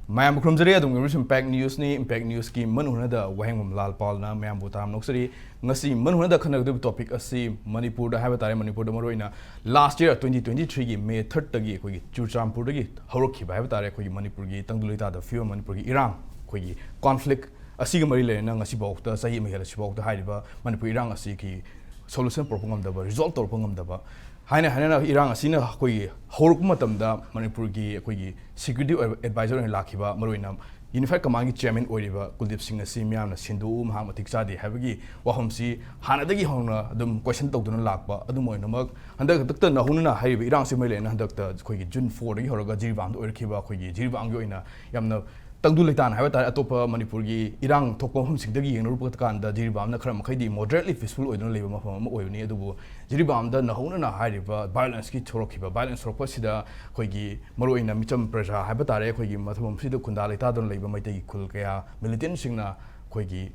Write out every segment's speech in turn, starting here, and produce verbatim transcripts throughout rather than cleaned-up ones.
ꯃꯌꯥꯝꯕꯨ ꯈꯨꯔꯨꯝꯖꯔꯤ꯫ ꯑꯗꯨꯝ ꯌꯦꯡꯕꯤꯔꯤꯁꯤ impact ꯅ꯭ꯌꯨꯁꯅꯤ꯫ Impact ꯅ꯭ꯌꯨꯁꯀꯤ ꯃꯅꯨꯡ ꯍꯨꯠꯅꯗ ꯋꯥꯍꯦꯡꯕꯝ ꯂꯥꯜ ꯄꯥꯜꯅ ꯃꯌꯥꯝꯕꯨ ꯇꯔꯥꯝꯅ ꯑꯣꯛꯆꯔꯤ꯫ ꯉꯁꯤ ꯃꯅꯨꯡ ꯍꯨꯠꯅꯗ ꯈꯟꯅꯒꯗꯧꯔꯤꯕ ꯇꯣꯄꯤꯛ ꯑꯁꯤ ꯃꯅꯤꯄꯨꯔꯗ ꯍꯥꯏꯕ ꯇꯥꯔꯦ, ꯃꯅꯤꯄꯨꯔꯗ ꯃꯔꯨꯑꯣꯏꯅ ꯂꯥꯁ ꯌꯔ ꯇ꯭ꯋꯦꯟꯇꯤ ꯇ꯭ꯋꯦꯟꯇꯤ ꯊ꯭ꯔꯤꯒꯤ ꯃꯦ ꯊꯥꯔꯠꯇꯒꯤ ꯑꯩꯈꯣꯏꯒꯤ ꯆꯨꯔꯆꯥꯟꯄꯨꯔꯗꯒꯤ ꯍꯧꯔꯛꯈꯤꯕ ꯍꯥꯏꯕ ꯇꯥꯔꯦ, ꯑꯩꯈꯣꯏꯒꯤ ꯃꯅꯤꯄꯨꯔꯒꯤ ꯇꯪꯗꯨ ꯂꯩꯇꯥꯗꯕ ꯐꯤꯕꯝ, ꯃꯅꯤꯄꯨꯔꯒꯤ ꯏꯔꯥꯡ, ꯑꯩꯈꯣꯏꯒꯤ ꯀꯣꯟꯐ꯭ꯂꯤꯛ ꯑꯁꯤꯒ ꯃꯔꯤ ꯂꯩꯅꯅ ꯉꯁꯤꯐꯥꯎꯗ, ꯆꯍꯤ ꯑꯃ ꯍꯦꯜꯂꯁꯤꯐꯥꯎꯗ ꯍꯥꯏꯔꯤꯕ ꯃꯅꯤꯄꯨꯔ ꯏꯔꯥꯡ ꯑꯁꯤꯒꯤ ꯁꯣꯂꯨꯁꯟ ꯄꯨꯔꯛꯄ ꯉꯝꯗꯕ, ꯔꯤꯖꯣꯜꯕ ꯇꯧꯔꯛꯄ ꯉꯝꯗꯕ, ꯍꯥꯏꯅ ꯍꯥꯏꯅꯅ ꯏꯔꯥꯡ ꯑꯁꯤꯅ ꯑꯩꯈꯣꯏꯒꯤ ꯍꯧꯔꯛꯄ ꯃꯇꯝꯗ ꯃꯅꯤꯄꯨꯔꯒꯤ ꯑꯩꯈꯣꯏꯒꯤ ꯁꯦꯀ꯭ꯌꯨꯔꯤꯇꯤ ꯑꯦꯗꯚꯥꯏꯖꯔ ꯑꯣꯏꯅ ꯂꯥꯛꯈꯤꯕ, ꯃꯔꯨꯑꯣꯏꯅ ꯌꯨꯅꯤꯐꯥꯏꯗ ꯀꯃꯥꯟꯒꯤ ꯆꯤꯌꯔꯃꯦꯟ ꯑꯣꯏꯔꯤꯕ ꯀꯨꯜꯗꯤꯞ ꯁꯤꯡ ꯑꯁꯤ ꯃꯤꯌꯥꯝꯅ ꯁꯤꯟꯗꯣꯛꯎ, ꯃꯍꯥꯛ ꯃꯇꯤꯛ ꯆꯥꯗꯦ ꯍꯥꯏꯕꯒꯤ ꯋꯥꯐꯝꯁꯤ ꯍꯥꯟꯅꯗꯒꯤ ꯍꯧꯅ ꯑꯗꯨꯝ ꯀꯣꯏꯁꯟ ꯇꯧꯗꯨꯅ ꯂꯥꯛꯄ꯫ ꯑꯗꯨꯝ ꯑꯣꯏꯅꯃꯛ, ꯍꯟꯗꯛ ꯍꯟꯗꯛꯇ ꯅꯧꯍꯧꯅꯅ ꯍꯥꯏꯔꯤꯕ ꯏꯔꯥꯡꯁꯤ ꯃꯔꯤ ꯂꯩꯅꯅ ꯍꯟꯗꯛꯇ ꯑꯩꯈꯣꯏꯒꯤ ꯖꯨꯟ ꯐꯣꯔꯗꯒꯤ ꯍꯧꯔꯒ ꯖꯤꯔꯤꯕꯥꯝꯗ ꯑꯣꯏꯔꯛꯈꯤꯕ ꯑꯩꯈꯣꯏꯒꯤ ꯖꯤꯔꯤꯕꯥꯝꯒꯤ ꯑꯣꯏꯅ ꯌꯥꯝꯅ ꯇꯪꯗꯨ ꯂꯩꯇꯥꯅ ꯍꯥꯏꯕ ꯇꯥꯔꯦ, ꯑꯇꯣꯞꯄ ꯃꯅꯤꯄꯨꯔꯒꯤ ꯏꯔꯥꯡ ꯊꯣꯛꯄ ꯃꯐꯝꯁꯤꯡꯗꯒꯤ ꯌꯦꯡꯅꯔꯨꯕ ꯀꯥꯟꯗ ꯖꯤꯔꯤꯕꯥꯝꯅ ꯈꯔ ꯃꯈꯩꯗꯤ ꯃꯣꯗꯔꯦꯠꯂꯤ ꯄꯤꯁꯐꯨꯜ ꯑꯣꯏꯗꯨꯅ ꯂꯩꯕ ꯃꯐꯝ ꯑꯃ ꯑꯣꯏꯕꯅꯤ꯫ ꯑꯗꯨꯕꯨ ꯖꯤꯔꯤꯕꯥꯝꯗ ꯅꯧꯍꯧꯅꯅ ꯍꯥꯏꯔꯤꯕ ꯚꯥꯏꯑꯣꯂꯦꯟꯁꯀꯤ ꯊꯣꯛꯂꯛꯈꯤꯕ, ꯚꯥꯏꯑꯣꯂꯦꯟꯁ ꯊꯣꯛꯂꯛꯄ ꯑꯁꯤꯗ ꯑꯩꯈꯣꯏꯒꯤ ꯃꯔꯨꯑꯣꯏꯅ ꯃꯤꯆꯝ ꯄ꯭ꯔꯖꯥ ꯍꯥꯏꯕ ꯇꯥꯔꯦ, ꯑꯩꯈꯣꯏꯒꯤ ꯃꯐꯝ ꯑꯁꯤꯗ ꯈꯨꯟꯗꯥ ꯂꯩꯇꯥꯗꯨꯅ ꯂꯩꯕ ꯃꯩꯇꯩꯒꯤ ꯈꯨꯜ ꯀꯌꯥ, ꯃꯤꯂꯤꯇꯦꯟꯁꯤꯡꯅ ꯑꯩꯈꯣꯏꯒꯤ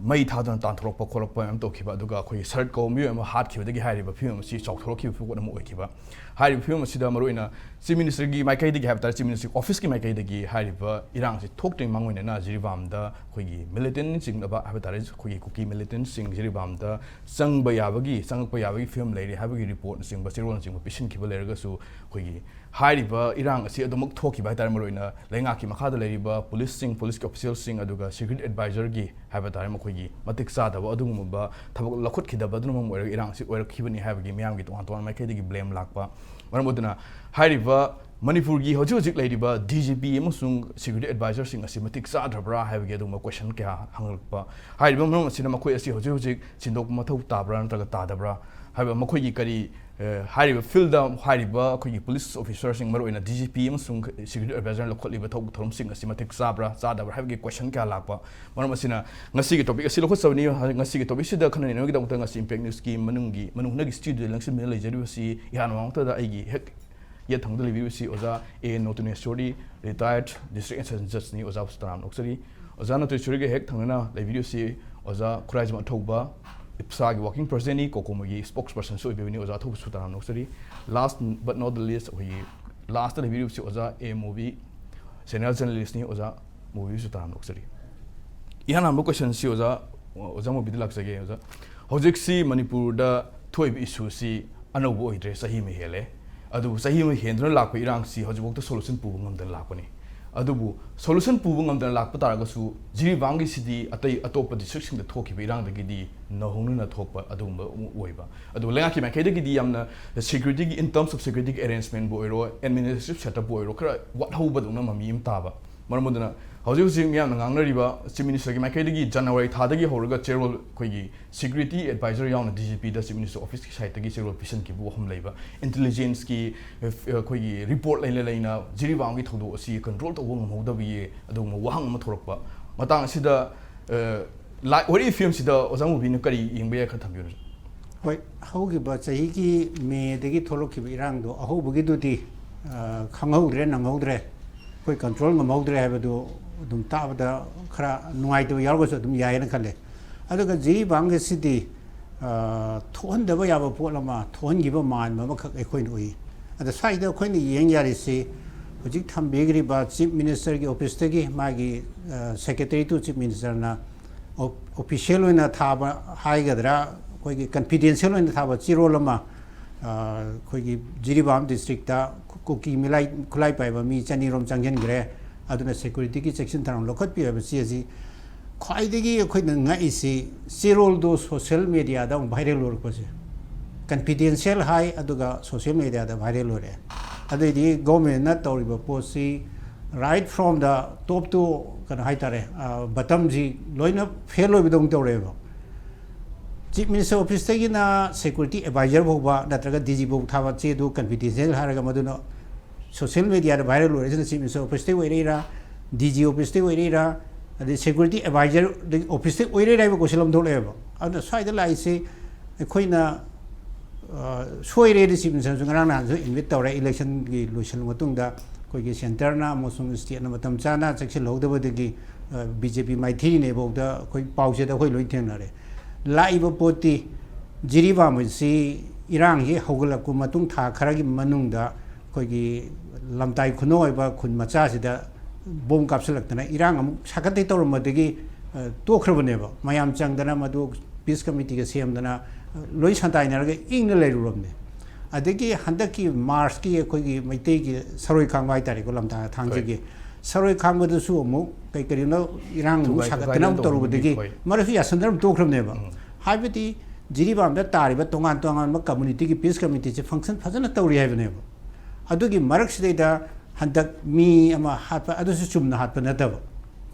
ꯃꯩ ꯊꯥꯗꯨꯅ ꯇꯥꯟꯊꯣꯔꯛꯄ ꯈꯣꯠꯂꯛꯄ ꯃꯌꯥꯝ ꯇꯧꯈꯤꯕ, ꯑꯗꯨꯒ ꯑꯩꯈꯣꯏꯒꯤ ꯁꯔꯠ ꯀꯧꯕ ꯃꯤꯑꯣꯏ ꯑꯃ ꯍꯥꯠꯈꯤꯕꯗꯒꯤ ꯍꯥꯏꯔꯤꯕ ꯐꯤꯕꯝ ꯑꯁꯤ ꯆꯥꯎꯊꯣꯔꯛꯈꯤꯕ ꯄꯣꯠ ꯑꯃ ꯑꯣꯏꯈꯤꯕ꯫ ꯍꯥꯏꯔꯤꯕ ꯐꯤꯕꯝ ꯑꯁꯤꯗ ꯃꯔꯨꯑꯣꯏꯅ ꯆꯤꯐ ꯃꯤꯅꯤꯁꯇꯔꯒꯤ ꯃꯥꯏꯀꯩꯗꯒꯤ ꯍꯥꯏꯕ ꯇꯥꯔꯦ, ꯆꯤꯐ ꯃꯤꯅꯤꯁꯇꯔꯒꯤ ꯑꯣꯐꯤꯁꯀꯤ ꯃꯥꯏꯀꯩꯗꯒꯤ ꯍꯥꯏꯔꯤꯕ ꯏꯔꯥꯡꯁꯤ ꯊꯣꯛꯇ꯭ꯔꯤꯉꯩ ꯃꯥꯡꯑꯣꯏꯅꯅ ꯖꯤꯔꯤꯕꯥꯝꯗ ꯑꯩꯈꯣꯏꯒꯤ ꯃꯤꯂꯤꯇꯦꯟꯁꯤꯡꯅꯕ ꯍꯥꯏꯕ ꯇꯥꯔꯦ, ꯑꯩꯈꯣꯏꯒꯤ ꯀꯨꯀꯤ ꯃꯤꯂꯤꯇꯦꯟꯁꯤꯡ ꯖꯤꯔꯤꯕꯥꯝꯗ ꯆꯪꯕ ꯌꯥꯕꯒꯤ, ꯆꯪꯉꯛꯄ ꯌꯥꯕꯒꯤ ꯐꯤꯕꯝ ꯂꯩꯔꯦ ꯍꯥꯏꯕꯒꯤ ꯔꯤꯄꯣꯔꯠꯅꯆꯤꯡꯕ, ꯆꯦꯔꯣꯜꯅꯆꯤꯡꯕ ꯄꯤꯁꯤꯟꯈꯤꯕ ꯂꯩꯔꯒꯁꯨ, ꯑꯩꯈꯣꯏꯒꯤ ꯍꯥꯏꯔꯤꯕ ꯏꯔꯥꯡ ꯑꯁꯤ ꯑꯗꯨꯃꯛ ꯊꯣꯛꯈꯤꯕ ꯍꯥꯏ ꯇꯥꯔꯦ, ꯃꯔꯨꯑꯣꯏꯅ ꯂꯩꯉꯥꯛꯀꯤ ꯃꯈꯥꯗ ꯂꯩꯔꯤꯕ ꯄꯨꯂꯤꯁꯁꯤꯡ, ꯄꯨꯂꯤꯁꯀꯤ ꯑꯣꯐꯤꯁꯤꯌꯦꯜꯁꯤꯡ, ꯑꯗꯨꯒ ꯁꯦꯀ꯭ꯌꯨꯔꯤꯇꯤ ꯑꯦꯗꯚꯥꯏꯖꯔꯒꯤ ꯍꯥꯏꯕ ꯇꯥꯔꯦ, ꯃꯈꯣꯏꯒꯤ ꯃꯇꯤꯛ ꯆꯥꯗꯕ ꯑꯗꯨꯒꯨꯝꯂꯕ ꯊꯕꯛ ꯂꯧꯈꯠꯈꯤꯗꯕ ꯑꯗꯨꯅ ꯃꯔꯝ ꯑꯣꯏꯔꯒ ꯏꯔꯥꯡ ꯑꯁꯤ ꯑꯣꯏꯔꯛꯈꯤꯕꯅꯤ ꯍꯥꯏꯕꯒꯤ ꯃꯤꯌꯥꯝꯒꯤ ꯇꯣꯉꯥꯟ ꯇꯣꯉꯥꯟꯕ ꯃꯥꯏꯀꯩꯗꯒꯤ ꯕ꯭ꯂꯦꯝ ꯂꯥꯛꯄ꯫ ꯃꯔꯝ ꯑꯗꯨꯅ ꯍꯥꯏꯔꯤꯕ ꯃꯅꯤꯄꯨꯔꯒꯤ ꯍꯧꯖꯤꯛ ꯍꯧꯖꯤꯛ ꯂꯩꯔꯤꯕ ꯗꯤ ꯖꯤ ꯄꯤ ꯑꯃꯁꯨꯡ ꯁꯦꯀ꯭ꯌꯨꯔꯤꯇꯤ ꯑꯦꯗꯚꯥꯏꯖꯔꯁꯤꯡ ꯑꯁꯤ ꯃꯇꯤꯛ ꯆꯥꯗ꯭ꯔꯕ꯭ꯔꯥ ꯍꯥꯏꯕꯒꯤ ꯑꯗꯨꯒꯨꯝꯕ ꯀꯣꯏꯁꯟ ꯀꯌꯥ ꯍꯪꯂꯛꯄ꯫ ꯍꯥꯏꯔꯤꯕ ꯃꯔꯝ ꯑꯁꯤꯅ ꯃꯈꯣꯏ ꯑꯁꯤ ꯍꯧꯖꯤꯛ ꯍꯧꯖꯤꯛ ꯁꯤꯟꯗꯣꯛꯄ ꯃꯊꯧ ꯇꯥꯕ꯭ꯔꯥ ꯅꯠꯇ꯭ꯔꯒ ꯇꯥꯗꯕ꯭ꯔꯥ ꯍꯥꯏꯕ, ꯃꯈꯣꯏꯒꯤ ꯀꯔꯤ, ꯑꯦ, ꯍꯥꯏꯔꯤꯕ ꯐꯤꯜꯗ ꯍꯥꯏꯔꯤꯕ ꯑꯩꯈꯣꯏꯒꯤ ꯄꯨꯂꯤꯁ ꯑꯣꯐꯤꯁꯔꯁꯤꯡ, ꯃꯔꯨꯑꯣꯏꯅ ꯗꯤ ꯖꯤ ꯄꯤ ꯑꯃꯁꯨꯡ ꯁꯦꯀ꯭ꯌꯨꯔꯤꯇꯤ ꯑꯦꯗꯚꯥꯏꯖꯔꯅ ꯂꯧꯈꯠꯂꯤꯕ ꯊꯕꯛ ꯊꯧꯔꯝꯁꯤꯡ ꯑꯁꯤ ꯃꯇꯤꯛ ꯆꯥꯕ꯭ꯔꯥ ꯆꯥꯗꯕ꯭ꯔꯥ ꯍꯥꯏꯕꯒꯤ ꯀꯣꯏꯁꯟ ꯀꯌꯥ ꯂꯥꯛꯄ꯫ ꯃꯔꯝ ꯑꯁꯤꯅ ꯉꯁꯤꯒꯤ ꯇꯣꯄꯤꯛ ꯑꯁꯤ ꯂꯧꯈꯠꯆꯕꯅꯤ꯫ ꯉꯁꯤꯒꯤ ꯇꯣꯄꯤꯛꯁꯤꯗ ꯈꯟꯅ ꯅꯩꯅꯕꯒꯤꯗꯃꯛꯇ ꯉꯁꯤ ꯏꯝꯄꯦꯛ ꯅ꯭ꯌꯨꯁꯀꯤ ꯃꯅꯨꯡꯒꯤ, ꯃꯅꯨꯡ ꯍꯨꯠꯅꯒꯤ ꯁ꯭ꯇꯨꯗꯤꯑꯣꯗ ꯂꯦꯡꯁꯤꯟꯗꯨꯅ ꯂꯩꯖꯔꯤꯕꯁꯤ ꯏꯍꯥꯟ ꯃꯃꯥꯡꯗ ꯑꯩꯒꯤ ꯍꯦꯛ ꯌꯦꯠ ꯊꯪꯕꯗ ꯂꯩꯕꯤꯔꯤꯕꯁꯤ ꯑꯣꯖꯥ ꯑꯦ ꯅꯣꯇꯨꯅꯦꯁꯣꯔꯤ, ꯔꯤꯇꯥꯌꯔꯠ ꯗꯤꯁꯇ꯭ꯔꯤꯛ ꯑꯦꯟ ꯁꯦꯁꯟ ꯖꯖꯅꯤ꯫ ꯑꯣꯖꯥꯕꯨꯁꯨ ꯇꯔꯥꯝꯅ ꯑꯣꯛꯆꯔꯤ꯫ ꯑꯣꯖꯥ ꯅꯣꯇꯨꯅꯦꯁꯣꯔꯤꯒ ꯍꯦꯛ ꯊꯪꯅꯅ ꯂꯩꯕꯤꯔꯤꯕꯁꯤ ꯑꯣꯖꯥ ꯈꯨꯔꯥꯏꯖꯝ ꯑꯊꯧꯕ, ꯏꯞꯁꯥꯒꯤ ꯋꯥꯔꯀꯤꯡ ꯄ꯭ꯔꯦꯁꯤꯗꯦꯟꯠꯅꯤ, ꯀꯣꯀꯣꯃꯣꯒꯤ ꯁ꯭ꯄꯣꯛꯁ ꯄꯔꯁꯟꯁꯨ ꯑꯣꯏꯕꯤꯕꯅꯤ꯫ ꯑꯣꯖꯥ ꯑꯊꯧꯕꯁꯨ ꯇꯔꯥꯝꯅ ꯑꯣꯛꯆꯔꯤ꯫ Last but not the least, ꯑꯩꯈꯣꯏꯒꯤ ꯂꯥꯁꯇ ꯂꯩꯕꯤꯔꯤꯕꯁꯤ ꯑꯣꯖꯥ ꯑꯦ ꯃꯨꯕꯤ, ꯁꯦꯅꯤꯌꯔ ꯖꯔꯅꯦꯂꯤꯁ꯭ꯠꯅꯤ ꯑꯣꯖꯥ ꯃꯨꯕꯤꯕꯨꯁꯨ ꯇꯔꯥꯝꯅ ꯑꯣꯛꯆꯔꯤ꯫ ꯏꯍꯥꯟ ꯍꯥꯟꯕ ꯀꯣꯏꯁꯟꯁꯤ ꯑꯣꯖꯥ, ꯑꯣꯖꯥ ꯃꯨꯕꯤꯗ ꯂꯥꯛꯆꯒꯦ꯫ ꯑꯣꯖꯥ, ꯍꯧꯖꯤꯛꯁꯤ ꯃꯅꯤꯄꯨꯔꯗ ꯊꯣꯛꯏꯕ ꯏꯁꯨꯁꯤ ꯑꯅꯧꯕ ꯑꯣꯏꯗ꯭ꯔꯦ, ꯆꯍꯤ ꯑꯃ ꯍꯦꯜꯂꯦ꯫ ꯑꯗꯨꯕꯨ ꯆꯍꯤ ꯑꯃ ꯍꯦꯟꯗꯨꯅ ꯂꯥꯛꯄ ꯏꯔꯥꯡꯁꯤ ꯍꯧꯖꯤꯛꯐꯥꯎꯗ ꯁꯣꯂꯨꯁꯟ ꯄꯨꯕ ꯉꯝꯗꯅ ꯂꯥꯛꯄꯅꯤ꯫ ꯑꯗꯨꯕꯨ ꯁꯣꯂꯨꯁꯟ ꯄꯨꯕ ꯉꯝꯗꯅ ꯂꯥꯛꯄ ꯇꯥꯔꯒꯁꯨ ꯖꯤꯔꯤꯕꯥꯝꯒꯤꯁꯤꯗꯤ ꯑꯇꯩ ꯑꯇꯣꯞꯄ ꯗꯤꯁꯇ꯭ꯔꯤꯛꯁꯤꯡꯗ ꯊꯣꯛꯈꯤꯕ ꯏꯔꯥꯡꯗꯒꯤꯗꯤ ꯅꯧꯍꯧꯅꯅ ꯊꯣꯛꯄ ꯑꯗꯨꯒꯨꯝꯕ ꯑꯃ ꯑꯣꯏꯕ꯫ ꯑꯗꯨꯕꯨ ꯂꯩꯉꯥꯛꯀꯤ ꯃꯥꯏꯀꯩꯗꯒꯤꯗꯤ ꯌꯥꯝꯅ security ꯒꯤ, in terms of security ꯒꯤ arrangement ꯕꯨ ꯑꯣꯏꯔꯣ, administrative setup ꯄꯨ ꯑꯣꯏꯔꯣ, ꯈꯔ ꯋꯥꯠꯍꯧꯕꯗꯧꯅ ꯃꯃꯤ ꯑꯃ ꯇꯥꯕ꯫ ꯃꯔꯝ ꯑꯗꯨꯅ ꯍꯧꯖꯤꯛ ꯍꯧꯖꯤꯛ ꯃꯤꯌꯥꯝꯅ ꯉꯥꯡꯅꯔꯤꯕ Chief Minister ꯒꯤ ꯃꯥꯏꯀꯩꯗꯒꯤ January ꯊꯥꯗꯒꯤ ꯍꯧꯔꯒ ꯆꯦꯔꯣꯜ, ꯑꯩꯈꯣꯏꯒꯤ security advisor ꯌꯥꯎꯅ D G P ꯗ Chief Minister Office ꯀꯤ side ꯇꯒꯤ ꯆꯦꯔꯣꯜ ꯄꯤꯁꯤꯟꯈꯤꯕ ꯋꯥꯐꯝ ꯂꯩꯕ, intelligence ꯀꯤ, ꯑ, ꯑꯩꯈꯣꯏꯒꯤ report ꯂꯩꯅ ꯂꯩꯅ ꯖꯤꯔꯤꯕꯥꯝꯒꯤ ꯊꯧꯗꯣꯛ ꯑꯁꯤ control ꯇꯧꯕ ꯉꯝꯍꯧꯗꯕꯒꯤ ꯑꯗꯨꯒꯨꯝꯕ ꯋꯥꯍꯪ ꯑꯃ ꯊꯣꯛꯂꯛꯄ꯫ ꯃꯇꯥꯡ ꯑꯁꯤꯗ, ꯑ, ꯂꯥꯏ-, ꯋꯥꯔꯤ ꯐꯤꯂꯝꯁꯤꯗ ꯑꯣꯖꯥ ꯃꯨꯕꯤꯅ ꯀꯔꯤ ꯌꯦꯡꯕ ꯌꯥꯏ ꯈꯔ ꯊꯝꯕꯤꯌꯨꯅꯦ꯫ ꯍꯣꯏ, ꯍꯧꯈꯤꯕ ꯆꯍꯤꯒꯤ ꯃꯦꯗꯒꯤ ꯊꯣꯛꯂꯛꯈꯤꯕ ꯏꯔꯥꯡꯗꯣ ꯑꯍꯧꯕꯒꯤꯗꯨꯗꯤ, ꯑ, ꯈꯪꯍꯧꯗ꯭ꯔꯦ, ꯅꯪꯍꯧꯗ꯭ꯔꯦ꯫ ꯑꯩꯈꯣꯏ control ꯉꯝꯍꯧꯗ꯭ꯔꯦ ꯍꯥꯏꯕꯗꯨ ꯑꯗꯨꯝ ꯇꯥꯕꯗ ꯈꯔ ꯅꯨꯡꯉꯥꯏꯇꯕ ꯌꯥꯎꯔꯒꯁꯨ ꯑꯗꯨꯝ ꯌꯥꯏꯌꯦꯅ ꯈꯜꯂꯦ꯫ ꯑꯗꯨꯒ ꯖꯤꯔꯤꯕꯥꯝꯒꯤꯁꯤꯗꯤ, ꯑ, ꯊꯣꯛꯍꯟꯗꯕ ꯌꯥꯕ ꯄꯣꯠ ꯑꯃ ꯊꯣꯛꯍꯟꯈꯤꯕ ꯃꯥꯟꯕ ꯑꯃꯈꯛ ꯑꯩꯈꯣꯏꯅ ꯎꯏ꯫ ꯑꯗ ꯁ꯭ꯋꯥꯏꯗ ꯑꯩꯈꯣꯏꯅ ꯌꯦꯡ ꯌꯥꯔꯤꯁꯤ ꯍꯧꯖꯤꯛ ꯊꯝꯕꯤꯈ꯭ꯔꯤꯕ Chief Minister ꯒꯤ office ꯇꯒꯤ ꯃꯥꯒꯤ, ꯑ, secretary to Chief Minister ꯅ ꯑꯣ-, official ꯑꯣꯏꯅ ꯊꯥꯕ ꯍꯥꯏꯒꯗ꯭ꯔꯥ, ꯑꯩꯈꯣꯏꯒꯤ confidential ꯑꯣꯏꯅ ꯊꯥꯕ ꯆꯦꯔꯣꯜ ꯑꯃ, ꯑ, ꯑꯩꯈꯣꯏꯒꯤ ꯖꯤꯔꯤꯕꯥꯝ district ꯇ ꯀꯨꯀꯤ ꯃꯤꯂꯥꯏ ꯈꯨꯠꯂꯥꯏ ꯄꯥꯏꯕ ꯃꯤ ꯆꯅꯤ ꯔꯣꯝ ꯆꯪꯁꯤꯟꯈ꯭ꯔꯦ, ꯑꯗꯨꯅ security ꯒꯤ ꯆꯦꯛꯁꯤꯟ ꯊꯧꯔꯥꯡ ꯂꯧꯈꯠꯄꯤꯌꯨ ꯍꯥꯏꯕ ꯆꯦ ꯑꯁꯤ ꯈ꯭ꯋꯥꯏꯗꯒꯤ ꯑꯩꯈꯣꯏꯅ ꯉꯛꯏꯁꯤ ꯆꯦꯔꯣꯜꯗꯣ social media ꯗ ꯑꯃꯨꯛ viral ꯑꯣꯏꯔꯛꯄꯁꯦ꯫ Confidential ꯍꯥꯏ, ꯑꯗꯨꯒ social media ꯗ viral ꯑꯣꯏꯔꯛꯑꯦ꯫ ꯑꯗꯩꯗꯤ government ꯅ ꯇꯧꯔꯤꯕ ꯄꯣꯠꯁꯤ right from the top to, ꯀꯩꯅꯣ ꯍꯥꯏꯇꯥꯔꯦ, ꯑ, bottom ꯁꯤ ꯂꯣꯏꯅ fail ꯑꯣꯏꯕꯗꯧꯅ ꯇꯧꯔꯛꯑꯦꯕ꯫ Chief Minister Office ꯇꯒꯤꯅ security advisor ꯐꯥꯎꯕ ꯅꯠꯇ꯭ꯔꯒ D G ꯐꯥꯎ ꯊꯥꯕ ꯆꯦꯗꯨ confidential ꯍꯥꯏꯔꯒ ꯃꯗꯨꯅ social media ꯗ viral ꯑꯣꯏꯔꯤꯁꯤꯅ Chief Minister Office ꯇꯩ ꯑꯣꯏꯔꯛꯏꯔꯥ, D G office ꯇꯩ ꯑꯣꯏꯔꯛꯏꯔꯥ, ꯑꯗꯩ security advisor office ꯇꯩ ꯑꯣꯏꯔꯛꯏꯔꯥ ꯍꯥꯏꯕ question ꯑꯃ ꯊꯣꯛꯂꯛꯑꯦꯕ꯫ ꯑꯗꯨꯅ ꯁ꯭ꯋꯥꯏꯗ ꯂꯥꯛꯏꯁꯦ ꯑꯩꯈꯣꯏꯅ, ꯑ, ꯁꯣꯏꯔꯦꯗꯤ Chief Minister ꯁꯨ ꯉꯔꯥꯡ ꯅꯍꯥꯟꯁꯨ admit ꯇꯧꯔꯦ, election ꯒꯤ ꯂꯣꯏꯁꯤꯜꯂ ꯃꯇꯨꯡꯗ ꯑꯩꯈꯣꯏꯒꯤ centre ꯅ ꯑꯃꯁꯨꯡ state ꯅ ꯃꯇꯝ ꯆꯥꯅ ꯆꯦꯛꯁꯤꯜꯍꯧꯗꯕꯗꯒꯤ, ꯑ, B J P ꯃꯥꯏꯊꯤꯔꯤꯅꯦꯐꯥꯎꯗ ꯑꯩꯈꯣꯏ ꯄꯥꯎꯆꯦꯗ ꯑꯩꯈꯣꯏ ꯂꯣꯏ ꯊꯦꯡꯅꯔꯦ꯫ ꯂꯥꯛꯏꯕ ꯄꯣꯠꯇꯤ ꯖꯤꯔꯤꯕꯥꯝ ꯑꯁꯤ ꯏꯔꯥꯡꯁꯤ ꯍꯧꯒꯠꯂꯛꯄ ꯃꯇꯨꯡ ꯊꯥ ꯈꯔꯒꯤ ꯃꯅꯨꯡꯗ ꯑꯩꯈꯣꯏꯒꯤ ꯂꯝꯇꯥꯏ ꯈꯨꯅꯧ ꯑꯣꯏꯕ ꯈꯨꯟ ꯃꯆꯥꯁꯤꯗ ꯕꯣꯝ ꯀꯥꯞꯁꯤꯜꯂꯛꯇꯅ ꯏꯔꯥꯡ ꯑꯃꯨꯛ ꯁꯥꯀꯠꯇꯦ ꯇꯧꯔꯝꯕꯗꯒꯤ, ꯑ, ꯇꯣꯛꯈ꯭ꯔꯕꯅꯦꯕ꯫ ꯃꯌꯥꯝ ꯆꯪꯗꯅ ꯃꯗꯨ ꯄꯤꯁ ꯀꯃꯤꯇꯤꯒ ꯁꯦꯝꯗꯅ, ꯑ, ꯂꯣꯏ ꯁꯟꯗꯥꯏꯅꯔꯒ ꯏꯪꯅ ꯂꯩꯔꯨꯔꯕꯅꯦ꯫ ꯑꯗꯒꯤ ꯍꯟꯗꯛꯀꯤ ꯃꯥꯔꯁꯀꯤ ꯑꯩꯈꯣꯏꯒꯤ ꯃꯩꯇꯩꯒꯤ ꯁꯔꯣꯏ ꯈꯥꯡꯕ ꯍꯥꯏꯇꯥꯔꯦꯀꯣ, ꯂꯝꯇꯥ ꯊꯥꯡꯖꯒꯤ ꯁꯔꯣꯏ ꯈꯥꯡꯕꯗꯁꯨ ꯑꯃꯨꯛ ꯀꯩ ꯀꯔꯤꯅꯣ ꯏꯔꯥꯡ ꯑꯃꯨꯛ ꯊꯨꯒꯥꯏ ꯁꯥꯒꯠꯇꯅ ꯈꯣꯠꯀꯥꯏꯗꯅ ꯑꯃꯨꯛ ꯇꯧꯔꯨꯕꯗꯒꯤ ꯇꯧꯕꯗꯒꯤ, ꯍꯣꯏ꯫ ꯃꯔꯛꯁꯨ ꯌꯥꯁꯟꯗꯅ ꯑꯃꯨꯛ ꯇꯣꯛꯈ꯭ꯔꯕꯅꯦꯕ꯫ ꯎꯝ꯫ ꯍꯥꯏꯕꯗꯤ ꯖꯤꯔꯤꯕꯥꯝꯗ ꯇꯥꯔꯤꯕ ꯇꯣꯉꯥꯟ ꯇꯣꯉꯥꯟꯕ ꯀꯝꯃꯨꯅꯤꯇꯤꯒꯤ ꯄꯤꯁ ꯀꯃꯤꯇꯤꯁꯦ ꯐꯪꯁꯟ ꯐꯖꯅ ꯇꯧꯔꯤ ꯍꯥꯏꯕꯅꯦꯕ꯫ ꯑꯗꯨꯒꯤ ꯃꯔꯛꯁꯤꯗꯩꯗ ꯍꯟꯗꯛ ꯃꯤ ꯑꯃ ꯍꯥꯠꯄ, ꯑꯗꯨꯁꯨ ꯆꯨꯝꯅ ꯍꯥꯠꯄ ꯅꯠꯇꯕ,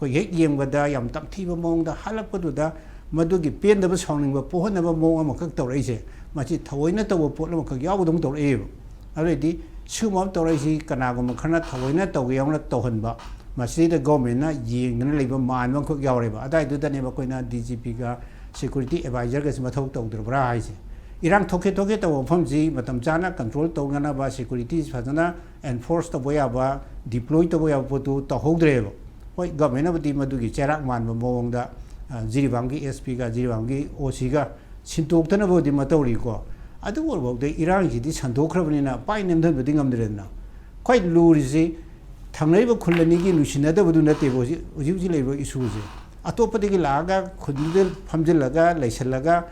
ꯑꯩꯈꯣꯏ ꯍꯦꯛ ꯌꯦꯡꯕꯗ ꯌꯥꯝ ꯇꯝꯊꯤꯕ ꯃꯑꯣꯡꯗ ꯍꯥꯠꯂꯛꯄꯗꯨꯗ ꯃꯗꯨꯒꯤ ꯄꯦꯟꯗꯕ ꯁꯥꯎꯅꯤꯡꯕ ꯄꯣꯛꯍꯟꯅꯕ ꯃꯑꯣꯡ ꯑꯃꯈꯛ ꯇꯧꯔꯛꯏꯁꯦ, ꯃꯁꯤ ꯊꯑꯣꯏꯅ ꯇꯧꯕ ꯄꯣꯠ ꯑꯃꯈꯛ ꯌꯥꯎꯕꯗꯧꯅ ꯇꯧꯔꯛꯑꯦꯕ꯫ ꯑꯗꯨꯑꯣꯏꯗꯤ ꯁꯤꯒꯨꯝꯕ ꯑꯃ ꯇꯧꯔꯛꯏꯁꯤ ꯀꯅꯥꯒꯨꯝꯕ ꯈꯔꯅ ꯊꯑꯣꯏꯅ ꯇꯧꯒꯦ ꯌꯥꯎꯅ ꯇꯧꯍꯟꯕ, ꯃꯁꯤꯗ ꯒꯣꯔꯃꯦꯟꯅ ꯌꯦꯡꯗꯅ ꯂꯩꯕ ꯃꯥꯟꯕ ꯑꯃꯈꯛ ꯌꯥꯎꯔꯦꯕ꯫ ꯑꯗꯨꯋꯥꯏꯗꯨꯗꯅꯦꯕ ꯑꯩꯈꯣꯏꯅ ꯗꯤ ꯖꯤ ꯄꯤꯒ ꯁꯦꯀ꯭ꯌꯨꯔꯤꯇꯤ ꯑꯦꯗꯚꯥꯏꯖꯔꯒꯁꯤ ꯃꯊꯧ ꯇꯧꯗ꯭ꯔꯕ꯭ꯔꯥ ꯍꯥꯏꯁꯦ꯫ ꯏꯔꯥꯡ ꯊꯣꯛꯀꯦ ꯊꯣꯛꯀꯦ ꯇꯧꯕ ꯃꯐꯝꯁꯤ ꯃꯇꯝ ꯆꯥꯅ ꯀꯟꯇ꯭ꯔꯣꯜ ꯇꯧꯅꯅꯕ ꯁꯦꯀ꯭ꯌꯨꯔꯤꯇꯤ ꯐꯖꯅ ꯑꯦꯟꯐꯣꯔꯁ ꯇꯧꯕ ꯌꯥꯕ, ꯗꯤꯄ꯭ꯂꯣꯏ ꯇꯧꯕ ꯌꯥꯕ ꯄꯣꯠꯇꯨ ꯇꯧꯍꯧꯗ꯭ꯔꯦꯕ꯫ ꯍꯣꯏ, ꯒꯚꯔꯟꯃꯦꯟꯅꯕꯨꯗꯤ ꯃꯗꯨꯒꯤ ꯆꯩꯔꯥꯛ ꯃꯥꯟꯕ ꯃꯑꯣꯡꯗ, ꯑ, ꯖꯤꯔꯤꯕꯥꯝꯒꯤ ꯑꯦꯁ ꯄꯤꯒ ꯖꯤꯔꯤꯕꯥꯝꯒꯤ ꯑꯣ ꯁꯤꯒ ꯁꯤꯟꯗꯣꯛꯇꯅꯕꯕꯨꯗꯤ ꯃꯇꯧꯔꯤꯀꯣ꯫ ꯑꯗꯨ ꯑꯣꯏꯔꯐꯥꯎꯗ ꯏꯔꯥꯡꯁꯤꯗꯤ ꯁꯟꯗꯣꯛꯈ꯭ꯔꯕꯅꯤꯅ ꯄꯥꯏ ꯅꯦꯝꯊꯍꯟꯕꯗꯤ ꯉꯝꯗ꯭ꯔꯦꯗꯅ꯫ ꯈ꯭ꯋꯥꯏ ꯂꯨꯔꯤꯁꯤ ꯊꯪꯅꯔꯤꯕ ꯈꯨꯜ ꯑꯅꯤꯒꯤ ꯅꯨꯡꯁꯤꯅꯗꯕꯗꯨ ꯅꯠꯇꯦꯕ ꯍꯧꯖꯤꯛ, ꯍꯧꯖꯤꯛ ꯍꯧꯖꯤꯛ ꯂꯩꯔꯤꯕ ꯏꯁꯨꯁꯦ꯫ ꯑꯇꯣꯞꯄꯗꯒꯤ ꯂꯥꯛꯑꯒ ꯈꯨꯜꯗꯨꯗ ꯐꯝꯖꯤꯜꯂꯒ ꯂꯩꯁꯜꯂꯒ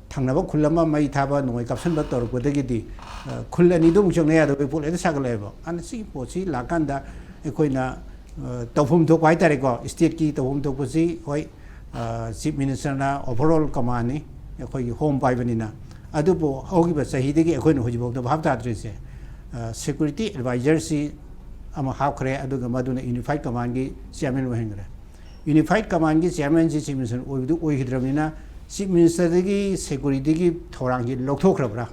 ꯊꯪꯅꯕ ꯈꯨꯜ ꯑꯃ ꯃꯩ ꯊꯥꯕ, ꯅꯣꯡꯃꯩ ꯀꯥꯞꯁꯤꯟꯕ ꯇꯧꯔꯛꯄꯗꯒꯤꯗꯤ, ꯑ, ꯈꯨꯜ ꯑꯅꯤꯗꯨ ꯑꯃꯨꯛ ꯆꯪꯅ ꯌꯥꯗꯕꯒꯤ ꯄꯣꯠ ꯍꯦꯛꯇ ꯁꯥꯒꯠꯂꯛꯑꯦꯕ꯫ ꯑꯗꯨꯅ ꯁꯤꯒꯤ ꯄꯣꯠꯁꯤ ꯂꯥꯛꯀꯥꯟꯗ ꯑꯩꯈꯣꯏꯅ, ꯑ, ꯇꯧꯐꯝ ꯊꯣꯛꯄ ꯍꯥꯏꯇꯥꯔꯦꯀꯣ, ꯁ꯭ꯇꯦꯠꯀꯤ ꯇꯧꯐꯝ ꯊꯣꯛꯄꯁꯤ ꯍꯣꯏ, ꯑ, ꯆꯤꯐ ꯃꯤꯅꯤꯁꯇꯔꯅ ꯑꯣꯚꯔ ꯑꯣꯜ ꯀꯃꯥꯟꯅꯤ, ꯑꯩꯈꯣꯏꯒꯤ ꯍꯣꯝ ꯄꯥꯏꯕꯅꯤꯅ꯫ ꯑꯗꯨꯕꯨ ꯍꯧꯈꯤꯕ ꯆꯍꯤꯗꯒꯤ ꯑꯩꯈꯣꯏꯅ ꯍꯧꯖꯤꯛꯐꯥꯎꯗ ꯚꯥꯞ ꯇꯥꯗ꯭ꯔꯤꯁꯦ, ꯑ, ꯁꯦꯀ꯭ꯌꯨꯔꯤꯇꯤ ꯑꯦꯗꯚꯥꯏꯖꯔꯁꯤ ꯑꯃ ꯍꯥꯞꯈ꯭ꯔꯦ, ꯑꯗꯨꯒ ꯃꯗꯨꯅ ꯌꯨꯅꯤꯐꯥꯏꯠ ꯀꯃꯥꯟꯒꯤ ꯆꯤꯌꯥꯔꯃꯦꯟ ꯑꯣꯏꯍꯟꯈ꯭ꯔꯦ꯫ ꯌꯨꯅꯤꯐꯥꯏꯠ ꯀꯃꯥꯟꯒꯤ ꯆꯤꯌꯥꯔꯃꯦꯟꯁꯤ ꯆꯤꯐ ꯃꯤꯅꯤꯁꯇꯔ ꯑꯣꯏꯕꯗꯨ ꯑꯣꯏꯈꯤꯗ꯭ꯔꯕꯅꯤꯅ, ꯆꯤꯐ ꯃꯤꯅꯤꯁꯇꯔꯗꯒꯤ ꯁꯦꯀ꯭ꯌꯨꯔꯤꯇꯤꯒꯤ ꯊꯧꯔꯥꯡꯁꯤ ꯂꯧꯊꯣꯛꯈ꯭ꯔꯕ꯭ꯔꯥ,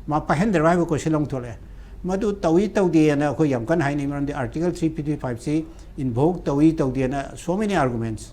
ꯃꯥ ꯄꯥꯏꯍꯟꯗ꯭ꯔꯕ ꯍꯥꯏꯕ ꯀꯣꯏꯁꯟ ꯑꯃꯨꯛ ꯊꯣꯛꯂꯛꯑꯦ꯫ ꯃꯗꯨ ꯇꯧꯏ ꯇꯧꯗꯦꯅ ꯑꯩꯈꯣꯏ ꯌꯥꯝ ꯀꯟꯅ ꯍꯥꯏꯅꯩ, ꯃꯔꯝꯗꯤ ꯑꯥꯔꯇꯤꯀꯜ ꯊ꯭ꯔꯤ ꯐꯤꯐꯇꯤ ꯐꯥꯏꯚꯁꯤ ꯏꯟꯚꯣꯛ ꯇꯧꯏ ꯇꯧꯗꯦꯅ so many arguments꯫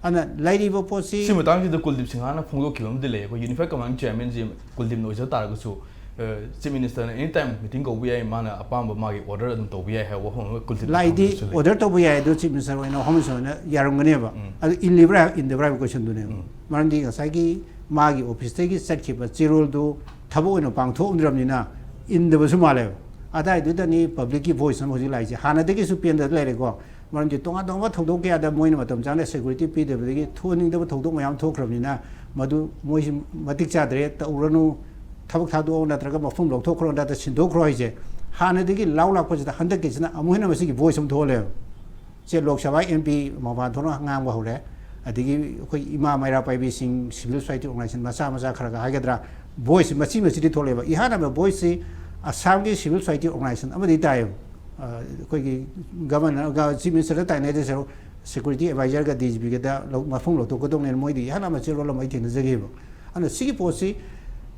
ꯑꯗꯨꯅ ꯂꯩꯔꯤꯕ ꯄꯣꯠꯁꯤ ꯁꯤ ꯃꯇꯥꯡꯁꯤꯗ ꯀꯨꯜꯗꯤꯞ ꯁꯤꯡꯍꯅ ꯐꯣꯡꯗꯣꯛꯈꯤꯕ ꯑꯃꯗꯤ ꯂꯩ꯫ ꯑꯩꯈꯣꯏ ꯌꯨꯅꯤꯐꯥꯏꯠ ꯀꯃꯥꯟ ꯆꯤꯌꯥꯔꯃꯦꯟꯁꯤ ꯀꯨꯜꯗꯤꯞꯅ ꯑꯣꯏꯖ ꯇꯥꯔꯒꯁꯨ, ꯑ, ꯆꯤꯐ ꯃꯤꯅꯤꯁꯇꯔꯅ ꯑꯦꯅꯤ ꯇꯥꯏꯝ ꯃꯤꯇꯤꯡ ꯀꯧꯕ ꯌꯥꯏ, ꯃꯥꯅ ꯑꯄꯥꯝꯕ ꯃꯥꯒꯤ ꯑꯣꯔꯗꯔ ꯑꯗꯨꯝ ꯇꯧꯕ ꯌꯥꯏ ꯍꯥꯏꯕ ꯋꯥꯐꯝ ꯑꯃ ꯀꯨꯜꯗꯤꯞꯅ ꯂꯥꯏꯗꯤ ꯊꯝꯕꯁꯨ ꯂꯩ꯫ ꯑꯣꯔꯗꯔ ꯇꯧꯕ ꯌꯥꯏ, ꯑꯗꯨ ꯆꯤꯐ ꯃꯤꯅꯤꯁꯇꯔ ꯑꯣꯏꯅ, ꯍꯣꯝ ꯃꯤꯅꯤꯁꯇꯔ ꯑꯣꯏꯅ ꯌꯥꯔꯝꯒꯅꯦꯕ꯫ ꯎꯝ꯫ ꯑꯗꯨ ꯏꯜꯂꯤꯕ꯭ꯔꯥ ꯏꯟꯗꯕ꯭ꯔꯥ ꯍꯥꯏꯕ ꯀꯣꯏꯁꯟꯗꯨꯅꯦꯕ꯫ ꯎꯝ꯫ ꯃꯔꯝꯗꯤ ꯉꯁꯥꯏꯒꯤ ꯃꯥꯒꯤ ꯑꯣꯐꯤꯁꯇꯒꯤ ꯆꯠꯈꯤꯕ ꯆꯦꯔꯣꯜꯗꯨ ꯊꯕꯛ ꯑꯣꯏꯅ ꯄꯥꯡꯊꯣꯛꯑꯝꯗ꯭ꯔꯕꯅꯤꯅ ꯏꯟꯗꯕꯁꯨ ꯃꯥꯜꯂꯦꯕ꯫ ꯑꯗꯥꯏꯗꯨꯗꯅꯤ ꯄꯕ꯭ꯂꯤꯛꯀꯤ ꯚꯣꯏꯁ ꯑꯃ ꯍꯧꯖꯤꯛ ꯂꯥꯛꯏꯁꯦ꯫ ꯍꯥꯟꯅꯗꯒꯤꯁꯨ ꯄꯦꯟꯗꯅ ꯂꯩꯔꯦꯀꯣ꯫ ꯃꯔꯝꯗꯤ ꯇꯣꯉꯥꯟ ꯇꯣꯉꯥꯟꯕ ꯊꯧꯗꯣꯛ ꯀꯌꯥꯗ ꯃꯣꯏꯅ ꯃꯇꯝ ꯆꯥꯅ ꯁꯦꯀ꯭ꯌꯨꯔꯤꯇꯤ ꯄꯤꯗꯕꯗꯒꯤ ꯊꯣꯛꯍꯟꯅꯤꯡꯗꯕ ꯊꯧꯗꯣꯛ ꯃꯌꯥꯝ ꯊꯣꯛꯈ꯭ꯔꯕꯅꯤꯅ, ꯃꯗꯨ ꯃꯣꯏꯁꯤ ꯃꯇꯤꯛ ꯆꯥꯗ꯭ꯔꯦ, ꯇꯧꯔꯅꯨ, ꯊꯕꯛ ꯊꯥꯗꯣꯛꯑꯣ, ꯅꯠꯇ꯭ꯔꯒ ꯃꯐꯝ ꯂꯧꯊꯣꯛꯈ꯭ꯔꯣ, ꯅꯠꯇ꯭ꯔꯒ ꯁꯤꯟꯗꯣꯛꯈ꯭ꯔꯣ ꯍꯥꯏꯁꯦ ꯍꯥꯟꯅꯗꯒꯤ ꯂꯥꯎ ꯂꯥꯛꯄꯁꯤꯗ ꯍꯟꯗꯛꯀꯤꯁꯤꯅ ꯑꯃꯨꯛ ꯍꯦꯟꯅ ꯃꯁꯤꯒꯤ ꯚꯣꯏꯁ ꯑꯃ ꯊꯣꯛꯍꯜꯂꯦꯕ꯫ ꯁꯦ ꯂꯣꯛ ꯁꯚꯥ ꯑꯦꯝ ꯄꯤ ꯃꯄꯥꯟ ꯊꯣꯛꯅ ꯉꯥꯡꯕ ꯍꯧꯔꯦ꯫ ꯑꯗꯒꯤ ꯑꯩꯈꯣꯏ ꯏꯃꯥ ꯃꯩꯔꯥ ꯄꯥꯏꯕꯤꯁꯤꯡ, ꯁꯤꯚꯤꯜ ꯁꯣꯁꯥꯏꯇꯤ ꯑꯣꯔꯒꯅꯥꯏꯖꯦꯁꯟ ꯃꯆꯥ ꯃꯆꯥ ꯈꯔꯒ ꯍꯥꯏꯒꯗ꯭ꯔꯥ, ꯚꯣꯏꯁ ꯃꯆꯤ ꯃꯆꯤꯗꯤ ꯊꯣꯛꯂꯛꯑꯦꯕ꯫ ꯏꯍꯥꯟ ꯍꯥꯟꯕ ꯚꯣꯏꯁꯁꯤ ꯑꯁꯥꯝꯒꯤ ꯁꯤꯚꯤꯜ ꯁꯣꯁꯥꯏꯇꯤ ꯑꯣꯔꯒꯅꯥꯏꯖꯦꯁꯟ ꯑꯃꯗꯤ ꯇꯥꯏꯌꯦꯕ꯫ ꯑ, ꯑꯩꯈꯣꯏꯒꯤ ꯒꯚꯔꯅꯔꯒ ꯆꯤꯐ ꯃꯤꯅꯤꯁꯇꯔꯗ ꯇꯥꯏꯅꯗꯣꯏ ꯁꯔꯨꯛ ꯁꯦꯀ꯭ꯌꯨꯔꯤꯇꯤ ꯑꯦꯗꯚꯥꯏꯖꯔꯒ ꯗꯤ ꯖꯤ ꯄꯤꯒꯗ ꯂꯧ-, ꯃꯐꯝ ꯂꯧꯊꯣꯛꯀꯗꯧꯅꯦꯅ ꯃꯣꯏꯗꯤ ꯏꯍꯥꯟ ꯍꯥꯟꯕ ꯆꯦꯔꯣꯜ ꯑꯃ ꯑꯩ ꯊꯦꯡꯅꯖꯈꯤꯕ꯫ ꯑꯗꯨꯅ ꯁꯤꯒꯤ ꯄꯣꯠꯁꯤ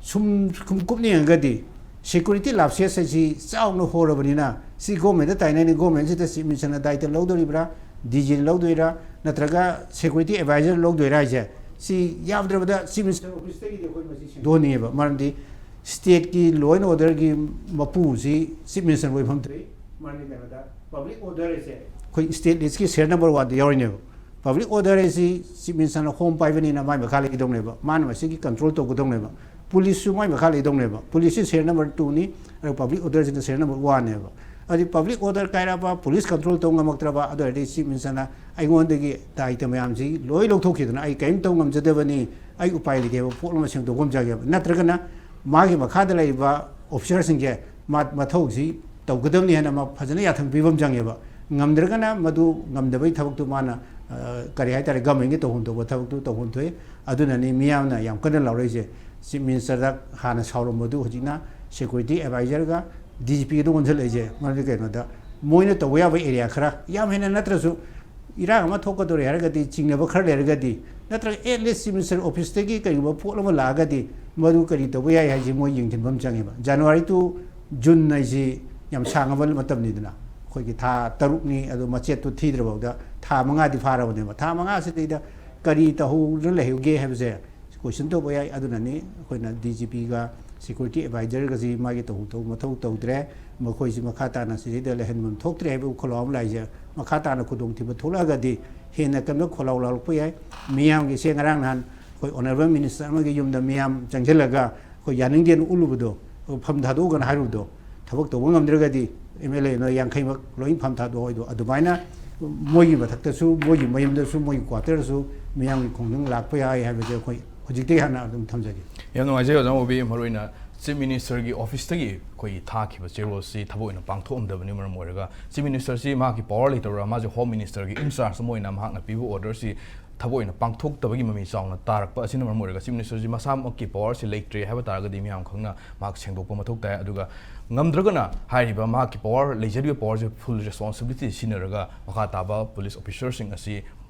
ꯁꯨꯝ, ꯁꯨꯝ ꯀꯨꯞꯅ ꯌꯦꯡꯉꯒꯗꯤ ꯁꯦꯀ꯭ꯌꯨꯔꯤꯇꯤ ꯂꯥꯞꯁꯦꯁ ꯍꯥꯏꯁꯤ ꯆꯥꯎꯅ ꯍꯣꯔꯕꯅꯤꯅ, ꯁꯤ ꯒꯣꯔꯃꯦꯟꯗ ꯇꯥꯏꯅꯅꯤ, ꯒꯣꯔꯃꯦꯟꯁꯤꯗ ꯆꯤꯐ ꯃꯤꯅꯤꯁꯇꯔꯅ ꯗꯥꯏꯇ ꯂꯧꯗꯣꯔꯤꯕ꯭ꯔꯥ, ꯗꯤ ꯖꯤꯅ ꯂꯧꯗꯣꯏꯔꯥ, ꯅꯠꯇ꯭ꯔꯒ ꯁꯦꯀ꯭ꯌꯨꯔꯤꯇꯤ ꯑꯦꯗꯚꯥꯏꯖꯔ ꯂꯧꯗꯣꯏꯔꯥ ꯍꯥꯏꯁꯦ, ꯁꯤ ꯌꯥꯝꯗ꯭ꯔꯕꯗ ꯆꯤꯐ ꯃꯤꯅꯤꯁꯇꯔ ꯑꯣꯐꯤꯁꯇꯒꯤꯗꯤ ꯑꯩꯈꯣꯏ ꯃꯁꯤ ꯁꯦꯡꯗꯣꯛꯍꯟꯅꯤꯡꯉꯦꯕ꯫ ꯃꯔꯝꯗꯤ ꯁ꯭ꯇꯦꯠꯀꯤ ꯂꯣ ꯑꯦꯟ ꯑꯣꯔꯗꯔꯒꯤ ꯃꯄꯨꯁꯤ ꯆꯤꯐ ꯃꯤꯅꯤꯁꯇꯔ ꯑꯣꯏꯐꯝ ꯊꯣꯛꯏ꯫ ꯃꯔꯝꯗꯤ ꯀꯩꯅꯣꯗ ꯄꯕ꯭ꯂꯤꯛ ꯑꯣꯔꯗꯔ ꯍꯥꯏꯁꯦ ꯑꯩꯈꯣꯏ ꯁ꯭ꯇꯦꯠ ꯂꯤꯁꯀꯤ ꯁꯦꯔꯤꯌꯦꯜ ꯅꯝꯕꯔ ꯋꯥꯟꯗ ꯌꯥꯎꯔꯤꯅꯦꯕ꯫ ꯄꯕ꯭ꯂꯤꯛ ꯑꯣꯔꯗꯔ ꯍꯥꯏꯁꯤ ꯆꯤꯐ ꯃꯤꯅꯤꯁꯇꯔꯅ ꯍꯣꯝ ꯄꯥꯏꯕꯅꯤꯅ ꯃꯥꯏ ꯃꯈꯥ ꯂꯩꯒꯗꯧꯅꯦꯕ, ꯃꯥꯅ ꯃꯁꯤꯒꯤ ꯀꯟꯇ꯭ꯔꯣꯜ ꯇꯧꯒꯗꯧꯅꯦꯕ꯫ ꯄꯨꯂꯤꯁꯁꯨ ꯃꯥꯏ ꯃꯈꯥ ꯂꯩꯗꯧꯅꯦꯕ꯫ ꯄꯨꯂꯤꯁꯁꯤ ꯁꯦꯔꯤꯌꯦꯜ ꯅꯝꯕꯔ ꯇꯨꯅꯤ, ꯑꯗꯨꯒ ꯄꯕ꯭ꯂꯤꯛ ꯑꯣꯔꯗꯔꯁꯤꯅ ꯁꯦꯔꯤꯌꯦꯜ ꯅꯝꯕꯔ ꯋꯥꯟꯅꯦꯕ꯫ ꯑꯗꯨꯗꯤ ꯄꯕ꯭ꯂꯤꯛ ꯑꯣꯔꯗꯔ ꯀꯥꯏꯔꯛꯑꯕ, ꯄꯨꯂꯤꯁ ꯀꯟꯇ꯭ꯔꯣꯜ ꯇꯧ ꯉꯝꯃꯛꯇ꯭ꯔꯕ, ꯑꯗꯨ ꯑꯣꯏꯔꯗꯤ ꯆꯤꯐ ꯃꯤꯅꯤꯁꯇꯔꯅ ꯑꯩꯉꯣꯟꯗꯒꯤ ꯗꯥꯏꯇ ꯃꯌꯥꯝꯁꯤ ꯂꯣꯏ ꯂꯧꯊꯣꯛꯈꯤꯗꯅ ꯑꯩ ꯀꯔꯤꯝ ꯇꯧ ꯉꯝꯖꯗꯕꯅꯤ, ꯑꯩ ꯎꯄꯥꯏ ꯂꯩꯇꯦꯕ ꯄꯣꯠ ꯑꯃ ꯁꯦꯡꯗꯣꯛꯄ ꯑꯃ ꯆꯪꯉꯦꯕ꯫ ꯅꯠꯇ꯭ꯔꯒꯅ ꯃꯥꯒꯤ ꯃꯈꯥꯗ ꯂꯩꯔꯤꯕ ꯑꯣꯐꯤꯁꯥꯔꯁꯤꯡꯁꯦ ꯃꯥ-, ꯃꯊꯧꯁꯤ ꯇꯧꯒꯗꯕꯅꯤ ꯍꯥꯏꯅ ꯃꯥ ꯐꯖꯅ ꯌꯥꯊꯪ ꯄꯤꯕ ꯑꯃ ꯆꯪꯉꯦꯕ꯫ ꯉꯝꯗ꯭ꯔꯒꯅ ꯃꯗꯨ ꯉꯝꯗꯕꯒꯤ ꯊꯕꯛꯇꯨ ꯃꯥꯅ, ꯑ, ꯀꯔꯤ ꯍꯥꯏꯇꯥꯔꯦ, ꯒꯃꯦꯟꯒꯤ ꯇꯧꯐꯝ ꯊꯣꯛꯄ ꯊꯕꯛꯇꯨ ꯇꯧꯐꯝ ꯊꯣꯛꯏ꯫ ꯑꯗꯨꯅꯅꯤ ꯃꯤꯌꯥꯝꯅ ꯌꯥꯝ ꯀꯟꯅ ꯂꯥꯎꯔꯛꯏꯁꯦ꯫ ꯆꯤꯐ ꯃꯤꯅꯤꯁꯇꯔꯗ ꯍꯥꯟꯅ ꯁꯥꯎꯔꯝꯕꯗꯨ ꯍꯧꯖꯤꯛꯅ ꯁꯦꯀ꯭ꯌꯨꯔꯤꯇꯤ ꯑꯦꯗꯚꯥꯏꯖꯔꯒ ꯗꯤ ꯖꯤ ꯄꯤꯒꯗ ꯑꯣꯟꯁꯤꯜꯂꯛꯏꯁꯦ꯫ ꯃꯔꯝꯗꯤ ꯀꯩꯅꯣꯗ ꯃꯣꯏꯅ ꯇꯧꯕ ꯌꯥꯕ ꯑꯦꯔꯤꯌꯥ ꯈꯔ, ꯌꯥꯝ ꯍꯦꯟꯅ ꯅꯠꯇ꯭ꯔꯁꯨ, ꯏꯔꯥꯡ ꯑꯃ ꯊꯣꯛꯀꯗꯧꯔꯦ ꯍꯥꯏꯔꯒꯗꯤ, ꯆꯤꯡꯅꯕ ꯈꯔ ꯂꯩꯔꯒꯗꯤ, ꯅꯠꯇ꯭ꯔꯒ at least ꯆꯤꯐ ꯃꯤꯅꯤꯁꯇꯔ ꯑꯣꯐꯤꯁꯇꯒꯤ ꯀꯔꯤꯒꯨꯝꯕ ꯄꯣꯠ ꯑꯃ ꯂꯥꯛꯑꯒꯗꯤ ꯃꯗꯨ ꯀꯔꯤ ꯇꯧꯕ ꯌꯥꯏ ꯍꯥꯏꯁꯤ ꯃꯣꯏ ꯌꯦꯡꯁꯤꯟꯕ ꯑꯃ ꯆꯪꯉꯦꯕ꯫ ꯖꯅꯋꯥꯔꯤ to ꯖꯨꯟ ꯍꯥꯏꯁꯤ ꯌꯥꯝ ꯁꯥꯡꯉꯕ ꯃꯇꯝꯅꯤꯗꯅ, ꯑꯩꯈꯣꯏꯒꯤ ꯊꯥ ꯇꯔꯨꯛꯅꯤ, ꯑꯗꯨ ꯃꯆꯦꯠꯇꯨ ꯊꯤꯗ꯭ꯔꯐꯥꯎꯗ ꯊꯥ ꯃꯉꯥꯗꯤ ꯐꯥꯔꯕꯅꯦꯕ꯫ ꯊꯥ ꯃꯉꯥ ꯑꯁꯤꯗꯩꯗ ꯀꯔꯤ ꯇꯧꯍꯧꯗꯅ ꯂꯩꯍꯧꯒꯦ ꯍꯥꯏꯕꯁꯦ ꯀꯣꯏꯁꯟ ꯇꯧꯕ ꯌꯥꯏ꯫ ꯑꯗꯨꯅꯅꯤ ꯑꯩꯈꯣꯏꯅ ꯗꯤ ꯖꯤ ꯄꯤꯒ ꯁꯦꯀ꯭ꯌꯨꯔꯤꯇꯤ ꯑꯦꯗꯚꯥꯏꯖꯔꯒꯁꯤ ꯃꯥꯒꯤ ꯇꯧ-, ꯇꯧ-, ꯃꯊꯧ ꯇꯧꯗ꯭ꯔꯦ, ꯃꯈꯣꯏꯁꯤ ꯃꯈꯥ ꯇꯥꯅ ꯁꯤꯗꯩꯗ ꯂꯩꯍꯟꯐꯝ ꯊꯣꯛꯇ꯭ꯔꯦ ꯍꯥꯏꯕ ꯈꯣꯜꯂꯥꯎ ꯑꯃ ꯂꯥꯛꯏꯁꯦ꯫ ꯃꯈꯥ ꯇꯥꯅ ꯈꯨꯗꯣꯡꯊꯤꯕ ꯊꯣꯛꯂꯛꯑꯒꯗꯤ ꯍꯦꯟꯅ ꯀꯟꯕ ꯈꯣꯜꯂꯥꯎ ꯂꯥꯎꯔꯛꯄ ꯌꯥꯏ꯫ ꯃꯤꯌꯥꯝꯒꯤꯁꯦ ꯉꯔꯥꯡ ꯅꯍꯥꯟ ꯑꯩꯈꯣꯏ ꯑꯣꯅꯔꯦꯕꯜ ꯃꯤꯅꯤꯁꯇꯔ ꯑꯃꯒꯤ ꯌꯨꯝꯗ ꯃꯤꯌꯥꯝ ꯆꯪꯁꯤꯜꯂꯒ ꯑꯩꯈꯣꯏ ꯌꯥꯅꯤꯡꯗꯦꯅ ꯎꯠꯂꯨꯕꯗꯣ, ꯐꯝ ꯊꯥꯗꯣꯛꯎꯒꯅ ꯍꯥꯏꯔꯨꯕꯗꯣ, ꯊꯕꯛ ꯇꯧꯕ ꯉꯝꯗ꯭ꯔꯒꯗꯤ ꯑꯦꯝ ꯑꯦꯜ ꯑꯦ ꯅꯣꯏ ꯌꯥꯡꯈꯩꯃꯛ ꯂꯣꯏ ꯐꯝ ꯊꯥꯗꯣꯛꯑꯣ ꯍꯥꯏꯗꯣ, ꯑꯗꯨꯃꯥꯏꯅ ꯃꯣꯏꯒꯤ ꯃꯊꯛꯇꯁꯨ, ꯃꯣꯏꯒꯤ ꯃꯌꯨꯝꯗꯁꯨ, ꯃꯣꯏꯒꯤ ꯀ꯭ꯋꯥꯇꯔꯁꯨ ꯃꯤꯌꯥꯝꯒꯤ ꯈꯣꯡꯖꯪ ꯂꯥꯛꯄ ꯌꯥꯏ ꯍꯥꯏꯕꯁꯦ ꯑꯩꯈꯣꯏ ꯍꯧꯖꯤꯛꯇꯒꯤ ꯍꯥꯟꯅ ꯑꯗꯨꯝ ꯊꯝꯖꯒꯦ꯫ ꯌꯥꯝ ꯅꯨꯡꯉꯥꯏꯖꯩ ꯑꯣꯖꯥ ꯃꯣꯕꯤ, ꯃꯔꯨꯑꯣꯏꯅ ꯆꯤꯐ ꯃꯤꯅꯤꯁꯇꯔꯒꯤ ꯑꯣꯐꯤꯁꯇꯒꯤ ꯑꯩꯈꯣꯏꯒꯤ ꯊꯥꯈꯤꯕ ꯆꯦꯔꯣꯜꯁꯤ ꯊꯕꯛ ꯑꯣꯏꯅ ꯄꯥꯡꯊꯣꯛꯑꯝꯗꯕꯅ ꯃꯔꯝ ꯑꯣꯏꯔꯒ, ꯆꯤꯐ ꯃꯤꯅꯤꯁꯇꯔꯁꯤ ꯃꯍꯥꯛꯀꯤ ꯄꯋꯥꯔ ꯂꯩꯇꯕ꯭ꯔꯥ, ꯃꯥꯁꯦ ꯍꯣꯝ ꯃꯤꯅꯤꯁꯇꯔꯒꯤ ꯏꯟꯆꯥꯔꯖ ꯑꯃ ꯑꯣꯏꯅ ꯃꯍꯥꯛꯅ ꯄꯤꯕ ꯑꯣꯔꯗꯔꯁꯤ ꯊꯕꯛ ꯑꯣꯏꯅ ꯄꯥꯡꯊꯣꯛꯇꯕꯒꯤ ꯃꯃꯤ ꯆꯥꯎꯅ ꯇꯥꯔꯛꯄ ꯑꯁꯤꯅ ꯃꯔꯝ ꯑꯣꯏꯔꯒ, ꯆꯤꯐ ꯃꯤꯅꯤꯁꯇꯔꯁꯤ ꯃꯁꯥꯃꯛꯀꯤ ꯄꯋꯥꯔꯁꯤ ꯂꯩꯇ꯭ꯔꯦ ꯍꯥꯏꯕ ꯇꯥꯔꯒꯗꯤ ꯃꯤꯌꯥꯝ ꯈꯪꯅ ꯃꯍꯥꯛ ꯁꯦꯡꯗꯣꯛꯄ ꯃꯊꯧ ꯇꯥꯏ꯫ ꯑꯗꯨꯒ ꯉꯝꯗ꯭ꯔꯒꯅ ꯍꯥꯏꯔꯤꯕ ꯃꯍꯥꯛꯀꯤ ꯄꯋꯥꯔ, ꯂꯩꯖꯔꯤꯕ ꯄꯋꯥꯔꯁꯦ ꯐꯨꯜ ꯔꯦꯁꯄꯣꯟꯁꯤꯕꯤꯂꯤꯇꯤ ꯁꯤꯖꯤꯟꯅꯔꯒ ꯃꯈꯥ ꯇꯥꯕ ꯄꯨꯂꯤꯁ ꯑꯣꯐꯤꯁꯔꯁꯤꯡ ꯑꯁꯤ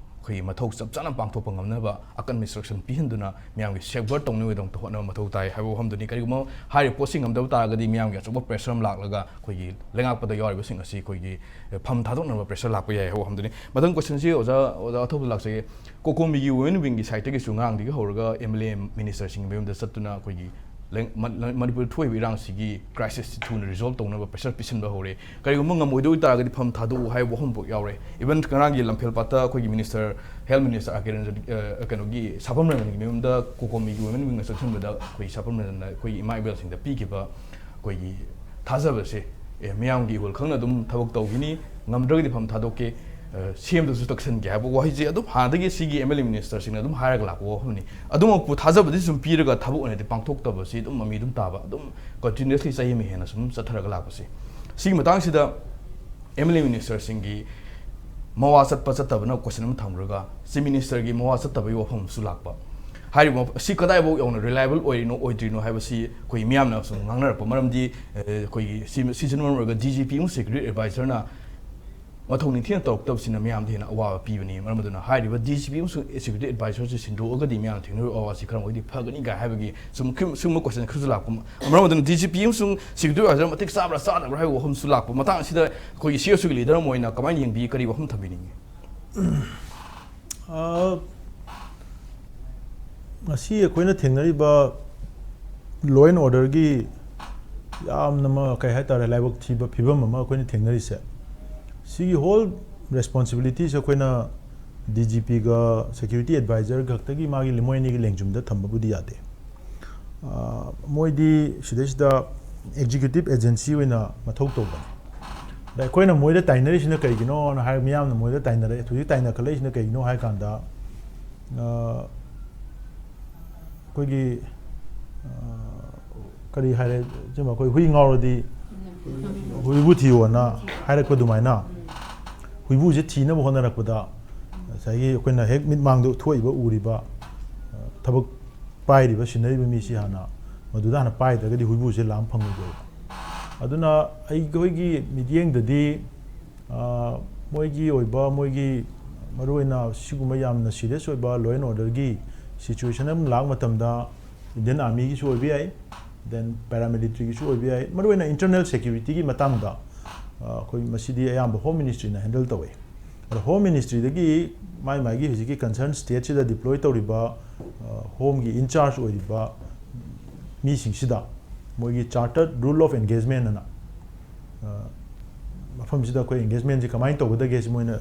ꯑꯩꯈꯣꯏꯒꯤ ꯃꯊꯧ ꯆꯞ ꯆꯥꯅ ꯄꯥꯡꯊꯣꯛꯄ ꯉꯝꯅꯕ ꯑꯀꯟꯕ ꯏꯟꯁꯇ꯭ꯔꯛꯁꯟ ꯄꯤꯍꯟꯗꯨꯅ ꯃꯤꯌꯥꯝꯒꯤ ꯁꯦꯐꯒꯥꯔꯗ ꯇꯧꯅꯕꯒꯤꯗꯃꯛꯇ ꯍꯣꯠꯅꯕ ꯃꯊꯧ ꯇꯥꯏ ꯍꯥꯏꯕ ꯋꯥꯐꯝꯗꯨꯅꯤ꯫ ꯀꯔꯤꯒꯨꯝꯕ ꯍꯥꯏꯔꯤꯕ ꯄꯣꯠꯁꯤ ꯉꯝꯗꯕ ꯇꯥꯔꯒꯗꯤ ꯃꯤꯌꯥꯝꯒꯤ ꯑꯆꯧꯕ ꯄ꯭ꯔꯦꯁꯔ ꯑꯃ ꯂꯥꯛꯂꯒ ꯑꯩꯈꯣꯏꯒꯤ ꯂꯩꯉꯥꯛꯄꯗ ꯌꯥꯎꯔꯤꯕꯁꯤꯡ ꯑꯁꯤ ꯑꯩꯈꯣꯏꯒꯤ ꯐꯝ ꯊꯥꯗꯣꯛꯅꯕ ꯄ꯭ꯔꯦꯁꯔ ꯂꯥꯛꯄ ꯌꯥꯏ ꯍꯥꯏꯕ ꯋꯥꯐꯝꯗꯨꯅꯤ꯫ ꯃꯊꯪ ꯀꯣꯏꯁꯟꯁꯤ ꯑꯣꯖꯥ, ꯑꯣꯖꯥ ꯑꯊꯧꯕꯗ ꯂꯥꯛꯆꯒꯦ꯫ ꯀꯣꯀꯣꯃꯤꯒꯤ ꯋꯨꯃꯦꯟ ꯋꯤꯡꯒꯤ ꯁꯥꯏꯠꯇꯒꯤꯁꯨ ꯉꯔꯥꯡꯗꯒꯤ ꯍꯧꯔꯒ ꯑꯦꯝ ꯑꯦꯜ ꯑꯦ ꯃꯤꯅꯤꯁꯇꯔꯁꯤꯡꯒꯤ ꯃꯌꯨꯝꯗ ꯆꯠꯇꯨꯅ ꯑꯩꯈꯣꯏꯒꯤ ꯂꯩ-, ꯃ-, ꯃꯅꯤꯄꯨꯔꯗ ꯊꯣꯛꯏꯕ ꯏꯔꯥꯡꯁꯤꯒꯤ ꯀ꯭ꯔꯥꯏꯁꯤꯁꯁꯤ ꯊꯨꯅ ꯔꯤꯖꯣꯜꯕ ꯇꯧꯅꯕ ꯄ꯭ꯔꯦꯁꯔ ꯄꯤꯁꯤꯟꯕ ꯍꯧꯔꯦ꯫ ꯀꯔꯤꯒꯨꯝꯕ ꯉꯝꯃꯣꯏꯗꯧ ꯑꯣꯏꯇꯥꯔꯒꯗꯤ ꯐꯝ ꯊꯥꯗꯣꯛꯎ ꯍꯥꯏꯕ ꯋꯥꯍꯪꯐꯥꯎ ꯌꯥꯎꯔꯦ꯫ ꯏꯚꯟ ꯉꯔꯥꯡꯒꯤ ꯂꯝꯐꯦꯜ ꯄꯥꯠꯇ ꯑꯩꯈꯣꯏꯒꯤ ꯃꯤꯅꯤꯁꯇꯔ, ꯍꯦꯜꯊ ꯃꯤꯅꯤꯁꯇꯔ ꯑꯥꯔ ꯀꯦ ꯔꯟꯖꯟ, ꯑ, ꯀꯩꯅꯣꯒꯤ ꯁꯥꯐꯝ ꯔꯟꯖꯟꯒꯤ ꯃꯌꯨꯝꯗ ꯀꯣꯀꯣꯃꯤꯒꯤ ꯋꯨꯃꯦꯟ ꯋꯤꯡꯅ ꯆꯪꯁꯤꯟꯕꯗ ꯑꯩꯈꯣꯏ ꯁꯥꯐꯝ ꯔꯟꯖꯟꯅ ꯑꯩꯈꯣꯏꯒꯤ ꯏꯃꯥ ꯏꯕꯦꯜꯁꯤꯡꯗ ꯄꯤꯈꯤꯕ ꯑꯩꯈꯣꯏꯒꯤ ꯊꯥꯖꯕꯁꯦ, ꯑꯦ, ꯃꯤꯌꯥꯝꯒꯤ ꯏꯍꯨꯜ ꯈꯪꯅ ꯑꯗꯨꯝ ꯊꯕꯛ ꯇꯧꯈꯤꯅꯤ, ꯉꯝꯗ꯭ꯔꯒꯗꯤ ꯐꯝ ꯊꯥꯗꯣꯛꯀꯦ, ꯑ, ꯁꯤ ꯑꯦꯝꯗꯁꯨ ꯇꯛꯁꯟꯒꯦ ꯍꯥꯏꯕ ꯋꯥꯍꯩꯁꯦ ꯑꯗꯨꯝ ꯍꯥꯟꯅꯗꯒꯤ ꯁꯤꯒꯤ ꯑꯦꯝ ꯑꯦꯜ ꯑꯦ ꯃꯤꯅꯤꯁꯇꯔꯁꯤꯡꯅ ꯑꯗꯨꯝ ꯍꯥꯏꯔꯒ ꯂꯥꯛꯄ ꯋꯥꯐꯝꯅꯤ꯫ ꯑꯗꯨꯃꯛꯄꯨ ꯊꯥꯖꯕꯗꯤ ꯁꯨꯝ ꯄꯤꯔꯒ ꯊꯕꯛ ꯑꯣꯏꯅꯗꯤ ꯄꯥꯡꯊꯣꯛꯇꯕꯁꯤ ꯑꯗꯨꯝ ꯃꯃꯤ ꯑꯗꯨꯝ ꯇꯥꯕ, ꯑꯗꯨꯝ ꯀꯟꯇꯤꯅ꯭ꯌꯨꯁꯂꯤ ꯆꯍꯤ ꯑꯃ ꯍꯦꯟꯅ ꯁꯨꯝ ꯆꯠꯊꯔꯒ ꯂꯥꯛꯄꯁꯦ꯫ ꯁꯤꯒꯤ ꯃꯇꯥꯡꯁꯤꯗ ꯑꯦꯝ ꯑꯦꯜ ꯑꯦ ꯃꯤꯅꯤꯁꯇꯔꯁꯤꯡꯒꯤ ꯃꯋꯥ ꯆꯠꯄ ꯆꯠꯇꯕꯅ ꯀꯣꯏꯁꯟ ꯑꯃ ꯊꯝꯈ꯭ꯔꯒ, ꯆꯤꯐ ꯃꯤꯅꯤꯁꯇꯔꯒꯤ ꯃꯋꯥ ꯆꯠꯇꯕꯒꯤ ꯋꯥꯐꯝ ꯑꯃꯁꯨ ꯂꯥꯛꯄ꯫ ꯍꯥꯏꯔꯤꯕ ꯃꯐꯝ ꯑꯁꯤ ꯀꯗꯥꯏꯐꯥꯎ ꯌꯧꯅ ꯔꯤꯂꯥꯏꯕꯜ ꯑꯣꯏꯔꯤꯅꯣ ꯑꯣꯏꯗ꯭ꯔꯤꯅꯣ ꯍꯥꯏꯕꯁꯤ ꯑꯩꯈꯣꯏ ꯃꯤꯌꯥꯝꯅ ꯁꯨꯝ ꯉꯥꯡꯅꯔꯛꯄ ꯃꯔꯝꯗꯤ, ꯑ, ꯑꯩꯈꯣꯏꯒꯤ ꯁꯤ-, ꯁꯤꯁꯤꯅ ꯃꯔꯝ ꯑꯣꯏꯔꯒ ꯗꯤ ꯖꯤ ꯄꯤ ꯑꯃꯁꯨꯡ ꯁꯦꯀ꯭ꯌꯨꯔꯤꯇꯤ ꯑꯦꯗꯚꯥꯏꯖꯔꯅ ꯃꯊꯧ ꯅꯤꯡꯊꯤꯅ ꯇꯧꯔꯛꯇꯕꯁꯤꯅ ꯃꯤꯌꯥꯝꯗ ꯍꯦꯟꯅ ꯑꯋꯥꯕ ꯄꯤꯕꯅꯤ꯫ ꯃꯔꯝ ꯑꯗꯨꯅ ꯍꯥꯏꯔꯤꯕ ꯗꯤ ꯖꯤ ꯄꯤ ꯑꯃꯁꯨꯡ ꯁꯦꯀ꯭ꯌꯨꯔꯤꯇꯤ ꯑꯦꯗꯚꯥꯏꯖꯔꯁꯤ ꯁꯤꯟꯗꯣꯛꯑꯒꯗꯤ ꯃꯤꯌꯥꯝꯅ ꯊꯦꯡꯅꯔꯤꯕ ꯑꯋꯥꯕꯁꯤ ꯈꯔ ꯃꯈꯩꯗꯤ ꯐꯒꯅꯤ ꯀꯥꯏ ꯍꯥꯏꯕꯒꯤ ꯁꯨꯝ ꯈꯤꯝ-, ꯁꯤꯒꯨꯝꯕ ꯀꯣꯏꯁꯟ ꯈꯔꯁꯨ ꯂꯥꯛꯄ ꯃ-, ꯃꯔꯝ ꯑꯗꯨꯅ ꯗꯤ ꯖꯤ ꯄꯤ ꯑꯃꯁꯨꯡ ꯁꯦꯀ꯭ꯌꯨꯔꯤꯇꯤ ꯑꯦꯗꯚꯥꯏꯖꯔ ꯃꯇꯤꯛ ꯆꯥꯕ꯭ꯔꯥ ꯆꯥꯗꯕ꯭ꯔꯥ ꯍꯥꯏꯕ ꯋꯥꯐꯝꯁꯨ ꯂꯥꯛꯄ ꯃꯇꯥꯡ ꯑꯁꯤꯗ ꯑꯩꯈꯣꯏꯒꯤ ꯁꯤ ꯑꯦꯁ ꯌꯨꯒꯤ ꯂꯤꯗꯔ ꯑꯃ ꯑꯣꯏꯅ ꯀꯃꯥꯏꯅ ꯌꯦꯡꯕꯤ, ꯀꯔꯤ ꯋꯥꯐꯝ ꯊꯝꯕꯤꯅꯤꯡꯉꯤ? ꯑ, ꯉꯁꯤ ꯑꯩꯈꯣꯏꯅ ꯊꯦꯡꯅꯔꯤꯕ law and orderꯒꯤ ꯌꯥꯝꯅ ꯃ-, ꯀꯩ ꯍꯥꯏꯇꯥꯔꯦ, ꯂꯥꯏꯕꯛ ꯊꯤꯕ ꯐꯤꯕꯝ ꯑꯃ ꯑꯩꯈꯣꯏꯅ ꯊꯦꯡꯅꯔꯤꯁꯦ, ꯁꯤꯒꯤ whole responsibilityꯁꯦ ꯑꯩꯈꯣꯏꯅ ꯗꯤ ꯖꯤ ꯄꯤꯒ ꯁꯦꯀ꯭ꯌꯨꯔꯤꯇꯤ ꯑꯦꯗꯚꯥꯏꯖꯔ ꯈꯛꯇꯒꯤ ꯃꯥꯒꯤ ꯃꯣꯏ ꯑꯅꯤꯒꯤ ꯂꯦꯡꯖꯨꯝꯗ ꯊꯝꯕꯕꯨꯗꯤ ꯌꯥꯗꯦ꯫ ꯑ, ꯃꯣꯏꯗꯤ ꯁꯤꯗꯩꯁꯤꯗ ꯑꯦꯛꯖꯤꯀ꯭ꯌꯨꯇꯤꯞ ꯑꯦꯖꯦꯟꯁꯤ ꯑꯣꯏꯅ ꯃꯊꯧ ꯇꯧꯕꯅꯤ꯫ ꯑꯗ ꯑꯩꯈꯣꯏꯅ ꯃꯣꯏꯗ ꯇꯥꯏꯅꯔꯤꯁꯤꯅ ꯀꯩꯒꯤꯅꯣꯅ ꯍꯥꯏꯔꯒ, ꯃꯤꯌꯥꯝꯅ ꯃꯣꯏꯗ ꯇꯥꯏꯅꯔꯛꯑꯦ, ꯍꯧꯖꯤꯛ ꯇꯥꯏꯅꯈꯠꯂꯛꯏꯁꯤꯅ ꯀꯩꯒꯤꯅꯣ ꯍꯥꯏ ꯀꯥꯟꯗ, ꯑ, ꯑꯩꯈꯣꯏꯒꯤ, ꯑ, ꯀꯔꯤ ꯍꯥꯏꯔꯦ, ꯏꯆꯦꯃ, ꯑꯩꯈꯣꯏ ꯍꯨꯏ ꯉꯥꯎꯔꯗꯤ ꯍꯨꯏꯕꯨ ꯊꯤꯌꯣꯅ ꯍꯥꯏꯔꯛꯄ ꯑꯗꯨꯃꯥꯏꯅ, ꯍꯨꯏꯕꯨꯁꯦ ꯊꯤꯅꯕ ꯍꯣꯠꯅꯔꯛꯄꯗ ꯉꯁꯥꯏꯒꯤ ꯑꯩꯈꯣꯏꯅ ꯍꯦꯛ ꯃꯤꯠꯃꯥꯡꯗ ꯊꯣꯛꯏꯕ, ꯎꯔꯤꯕ, ꯑ, ꯊꯕꯛ ꯄꯥꯏꯔꯤꯕ, ꯁꯤꯟꯅꯔꯤꯕ ꯃꯤꯁꯤ ꯍꯥꯟꯅ ꯃꯗꯨꯗ ꯍꯥꯟꯅ ꯄꯥꯏꯗ꯭ꯔꯒꯗꯤ ꯍꯨꯏꯕꯨꯁꯦ ꯂꯥꯝ ꯐꯪꯉꯣꯏꯗꯣꯏꯕ꯫ ꯑꯗꯨꯅ ꯑꯩꯈꯣꯏꯒꯤ ꯃꯤꯠꯌꯦꯡꯗꯗꯤ, ꯑ, ꯃꯣꯏꯒꯤ ꯑꯣꯏꯕ, ꯃꯣꯏꯒꯤ ꯃꯔꯨꯑꯣꯏꯅ ꯁꯤꯒꯨꯝꯕ ꯌꯥꯝꯅ ꯁꯤꯔꯤꯌꯁ ꯑꯣꯏꯕ law and orderꯒꯤ situation ꯑꯃ ꯂꯥꯛꯄ ꯃꯇꯝꯗ Indian Armyꯒꯤꯁꯨ ꯑꯣꯏꯕ ꯌꯥꯏ, then paramilitaryꯒꯤꯁꯨ ꯑꯣꯏꯕ ꯌꯥꯏ, ꯃꯔꯨꯑꯣꯏꯅ internal securityꯒꯤ ꯃꯇꯥꯡꯗ, ꯑ, ꯑꯩꯈꯣꯏ ꯃꯁꯤꯗꯤ ꯑꯌꯥꯝꯕ Home Ministryꯅ handle ꯇꯧꯋꯦ꯫ ꯑꯗꯣ Home Ministryꯗꯒꯤ ꯃꯥꯏ ꯃꯥꯏꯒꯤ ꯍꯧꯖꯤꯛꯀꯤ concern stateꯁꯤꯗ deploy ꯇꯧꯔꯤꯕ, ꯑ, homeꯒꯤ in charge ꯑꯣꯏꯔꯤꯕ ꯃꯤꯁꯤꯡꯁꯤꯗ ꯃꯣꯏꯒꯤ chartered rule of engagement ꯑꯅ, ꯑ, ꯃꯐꯝꯁꯤꯗ ꯑꯩꯈꯣꯏ engagementꯁꯤ ꯀꯃꯥꯏꯅ ꯇꯧꯒꯗꯒꯦ ꯁꯤ ꯃꯣꯏꯅ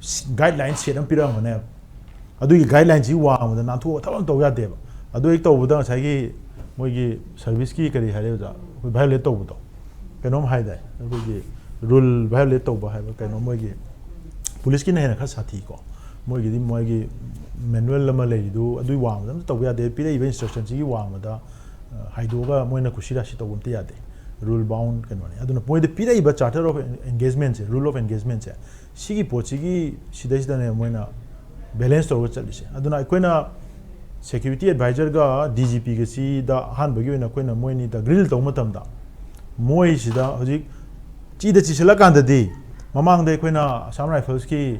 ꯁ-, guideline set ꯑꯃ ꯄꯤꯔꯛꯑꯝꯒꯅꯦꯕ꯫ ꯑꯗꯨꯒꯤ guidelineꯁꯤ ꯋꯥꯡꯃꯗ ꯅꯥꯟꯊꯣꯛꯑꯒ ꯊꯕꯛ ꯑꯃ ꯇꯧ ꯌꯥꯗꯦꯕ꯫ ꯑꯗꯨ ꯍꯦꯛ ꯇꯧꯕꯗ ꯉꯁꯥꯏꯒꯤ ꯃꯣꯏꯒꯤ serviceꯀꯤ ꯀꯔꯤ ꯍꯥꯏꯔꯦ ꯑꯣꯖꯥ? ꯑꯩꯈꯣꯏ violate ꯇꯧꯕꯗꯣ꯫ ꯀꯩꯅꯣꯝ ꯍꯥꯏꯗꯥꯏ? ꯑꯩꯈꯣꯏꯒꯤ rule violate ꯇꯧꯕ ꯍꯥꯏꯕ ꯀꯩꯅꯣ, ꯃꯣꯏꯒꯤ policeꯀꯤꯅ ꯍꯦꯟꯅ ꯈꯔ ꯁꯥꯊꯤꯀꯣ꯫ ꯃꯣꯏꯒꯤꯗꯤ ꯃꯣꯏꯒꯤ manual ꯑꯃ ꯂꯩꯔꯤꯗꯨ, ꯑꯗꯨꯒꯤ ꯋꯥꯡꯃꯗ ꯑꯝꯇ ꯇꯧꯕ ꯌꯥꯗꯦ꯫ ꯄꯤꯔꯛꯏꯕ instructionꯁꯤꯒꯤ ꯋꯥꯡꯃꯗ, ꯑ, ꯍꯥꯏꯗꯣꯛꯑꯒ ꯃꯣꯏꯅ ꯀꯨꯁꯤꯔꯥꯁꯤ ꯇꯧꯕ ꯑꯝꯇ ꯌꯥꯗꯦ꯫ Rule bound ꯀꯩꯅꯣꯅꯤ꯫ ꯑꯗꯨꯅ ꯃꯣꯏꯗ ꯄꯤꯔꯛꯏꯕ charter of engagementꯁꯦ, rule of engagementꯁꯦ, ꯁꯤꯒꯤ ꯄꯣꯠꯁꯤꯒꯤ ꯁꯤꯗꯩꯁꯤꯗꯅꯦ ꯃꯣꯏꯅ balance ꯇꯧꯔꯒ ꯆꯠꯂꯤꯁꯦ꯫ ꯑꯗꯨꯅ ꯑꯩꯈꯣꯏꯅ security advisorꯒ DGPꯒꯁꯤꯗ ꯑꯍꯥꯟꯕꯒꯤ ꯑꯣꯏꯅ ꯑꯩꯈꯣꯏꯅ ꯃꯣꯏ ꯑꯅꯤꯗ grill ꯇꯧꯕ ꯃꯇꯝꯗ, ꯃꯣꯏꯁꯤꯗ ꯍꯧꯖꯤꯛ ꯆꯤꯗ ꯆꯤꯁꯤꯜꯂꯀꯥꯟꯗꯗꯤ, ꯃꯃꯥꯡꯗ ꯑꯩꯈꯣꯏꯅ Assam Riflesꯀꯤ,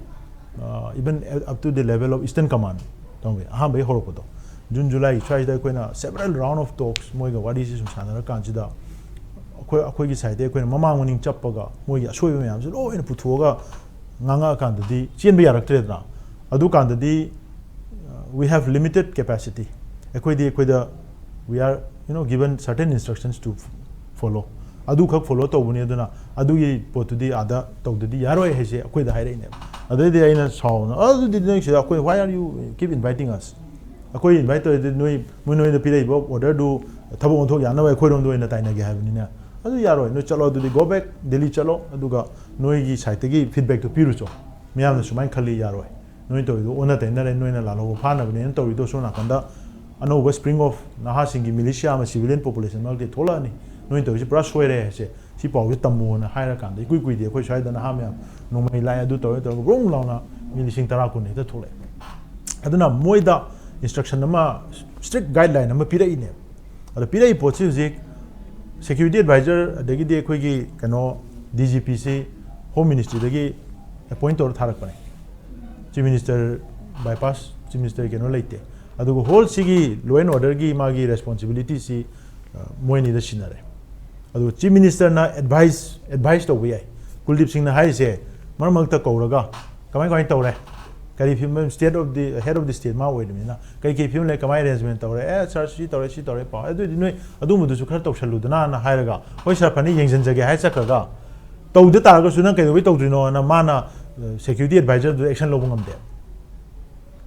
ꯑ, even up to the level of Eastern Command ꯇꯧꯋꯦ, ꯑꯍꯥꯟꯕꯒꯤ ꯍꯧꯔꯛꯄꯗꯣ, June July ꯁ꯭ꯋꯥꯏꯁꯤꯗ ꯑꯩꯈꯣꯏꯅ several round of talks ꯃꯣꯏꯒ ꯋꯥꯔꯤꯁꯤ ꯁꯨꯝ ꯁꯥꯟꯅꯔꯀꯥꯟꯁꯤꯗ, ꯑꯩꯈꯣꯏ, ꯑꯩꯈꯣꯏꯒꯤ sideꯇꯒꯤ ꯑꯩꯈꯣꯏꯅ ꯃꯃꯥꯡ ꯃꯅꯤꯡ ꯆꯞꯄꯒ ꯃꯣꯏꯒꯤ ꯑꯁꯣꯏꯕ ꯃꯌꯥꯝꯁꯦ ꯂꯣꯏꯅ ꯄꯨꯊꯣꯛꯑꯒ ꯉꯥꯡꯉꯛꯑꯀꯥꯟꯗꯗꯤ ꯆꯦꯟꯕ ꯌꯥꯔꯛꯇ꯭ꯔꯦꯗꯅ꯫ ꯑꯗꯨꯀꯥꯟꯗꯗꯤ, uh, we have limited capacity, ꯑꯩꯈꯣꯏꯗꯤ ꯑꯩꯈꯣꯏꯗ we are, you know, given certain instructions to follow, ꯑꯗꯨꯈꯛ follow ꯇꯧꯕꯅꯤ꯫ ꯑꯗꯨꯅ ꯑꯗꯨꯒꯤ ꯄꯣꯠꯇꯨꯗꯤ ꯑꯥꯗ ꯇꯧꯗꯗꯤ ꯌꯥꯔꯣꯏ ꯍꯥꯏꯁꯦ ꯑꯩꯈꯣꯏꯗ ꯍꯥꯏꯔꯛꯏꯅꯦꯕ꯫ ꯑꯗꯩꯗꯤ ꯑꯩꯅ ꯁꯥꯎꯅ, "ꯑꯗꯨꯗꯤ ꯅꯣꯏ ꯁꯤꯗ ꯑꯩꯈꯣꯏ, why are you keep inviting us? ꯑꯩꯈꯣꯏ invite ꯇꯧꯔꯗꯤ ꯅꯣꯏ, ꯃꯣꯏ ꯅꯣꯏꯗ ꯄꯤꯔꯛꯏꯕ orderꯗꯨ ꯊꯕꯛ ꯑꯣꯟꯊꯣꯛ ꯌꯥꯅꯕ ꯑꯩꯈꯣꯏꯔꯣꯝꯗ ꯑꯣꯏꯅ ꯇꯥꯏꯅꯒꯦ ꯍꯥꯏꯕꯅꯤꯅ꯫ ꯑꯗꯨ ꯌꯥꯔꯣꯏ꯫ ꯅꯣꯏ ꯆꯠꯂꯣ, ꯑꯗꯨꯗꯤ go back Delhi ꯆꯠꯂꯣ, ꯑꯗꯨꯒ ꯅꯣꯏꯒꯤ side ꯇꯒꯤ feedback ꯇꯨ ꯄꯤꯔꯨꯆꯣ꯫ ꯃꯤꯌꯥꯝꯅ ꯁꯨꯃꯥꯏꯅ ꯈꯜꯂꯤ, ꯌꯥꯔꯣꯏ꯫ ꯅꯣꯏ ꯇꯧꯔꯤꯗꯣ ꯑꯣꯟꯅ ꯇꯩꯅꯔꯦ, ꯅꯣꯏꯅ ꯂꯥꯜꯍꯧꯕ ꯐꯥꯅꯕꯅꯦꯅ ꯇꯧꯔꯤꯗꯣ꯫ ꯁꯣꯝ ꯅꯥꯀꯟꯗ ꯑꯅꯧꯕ spring of ꯅꯍꯥꯁꯤꯡꯒꯤ militia ꯑꯃ civilian population ꯃꯔꯛꯇ ꯊꯣꯛꯂꯛꯑꯅꯤ꯫ ꯅꯣꯏ ꯇꯧꯔꯤꯁꯤ ꯄꯨꯔꯥ ꯁꯣꯏꯔꯦ ꯍꯥꯏꯁꯦ꯫ ꯁꯤ ꯄꯥꯎꯁꯦ ꯇꯝꯃꯣꯅ ꯍꯥꯏꯔꯀꯥꯟꯗ, ꯏꯀꯨꯏ ꯀꯨꯏꯗꯦ ꯑꯩꯈꯣꯏ ꯁ꯭ꯋꯥꯏꯗ ꯅꯍꯥ ꯃꯌꯥꯝ ꯅꯣꯡꯃꯩ ꯂꯥꯛꯑꯦ, ꯑꯗꯨ ꯇꯧꯔꯦ ꯇꯧꯔꯒ ꯕ꯭ꯔꯨꯡ ꯂꯥꯎꯅ ꯃꯤ ꯂꯤꯁꯤꯡ ꯇꯔꯥ ꯀꯨꯟ ꯍꯦꯛꯇ ꯊꯣꯛꯂꯛꯑꯦ꯫ ꯑꯗꯨꯅ ꯃꯣꯏꯗ instruction ꯑꯃ, strict guideline ꯑꯃ ꯄꯤꯔꯛꯏꯅꯦꯕ꯫ ꯑꯗꯣ ꯄꯤꯔꯛꯏ ꯄꯣꯠꯁꯤ ꯍꯧꯖꯤꯛ security advisor, ꯑꯗꯒꯤꯗꯤ ꯑꯩꯈꯣꯏꯒꯤ ꯀꯩꯅꯣ DGP ꯁꯤ Home Ministry ꯗꯒꯤ appoint ꯇꯧꯔ ꯊꯥꯔꯛꯄꯅꯦ꯫ Chief Minister bypass, Chief Minister ꯀꯩꯅꯣ ꯂꯩꯇꯦ꯫ ꯑꯗꯨꯒ whole ꯁꯤꯒꯤ law and order ꯒꯤ ꯃꯥꯒꯤ responsibility ꯁꯤ, ꯑ, ꯃꯣꯏ ꯑꯅꯤꯗ ꯁꯤꯟꯅꯔꯦ꯫ ꯑꯗꯨꯒ Chief Minister ꯅ advice, advice ꯇꯧꯕ ꯌꯥꯏ꯫ ꯀꯨꯜꯗꯤꯞ ꯁꯤꯡꯅ ꯍꯥꯏꯔꯤꯁꯦ, ꯃꯔꯛ ꯃꯔꯛꯇ ꯀꯧꯔꯒ ꯀꯃꯥꯏ ꯀꯃꯥꯏ ꯇꯧꯔꯦ, ꯀꯔꯤ ꯐꯤꯕꯝ, state of the, head of the state ꯃꯥ ꯑꯣꯏꯔꯕꯅꯤꯅ ꯀꯔꯤ ꯀꯔꯤ ꯐꯤꯕꯝ ꯂꯩ, ꯀꯃꯥꯏ arrangement ꯇꯧꯔꯦ, ꯑꯦ sir ꯁꯤ ꯇꯧꯔꯦ, ꯁꯤ ꯇꯧꯔꯦ, ꯄꯥꯎ, ꯑꯗꯨꯗꯤ ꯅꯣꯏ ꯑꯗꯨꯝꯕꯗꯨꯁꯨ ꯈꯔ ꯇꯧꯁꯜꯂꯨꯗꯅꯅ ꯍꯥꯏꯔꯒ, "ꯍꯣꯏ sir, ꯐꯅꯤ, ꯌꯦꯡꯁꯤꯟꯖꯒꯦ" ꯍꯥꯏ ꯆꯠꯈ꯭ꯔꯒ, ꯇꯧꯗ ꯇꯥꯔꯒꯁꯨ ꯅꯪ ꯀꯩꯗꯧꯕꯩ ꯇꯧꯗ꯭ꯔꯤꯅꯣꯅ ꯃꯥꯅ, ꯑ, security advisor ꯗꯨꯗ action ꯂꯧꯕ ꯉꯝꯗꯦ꯫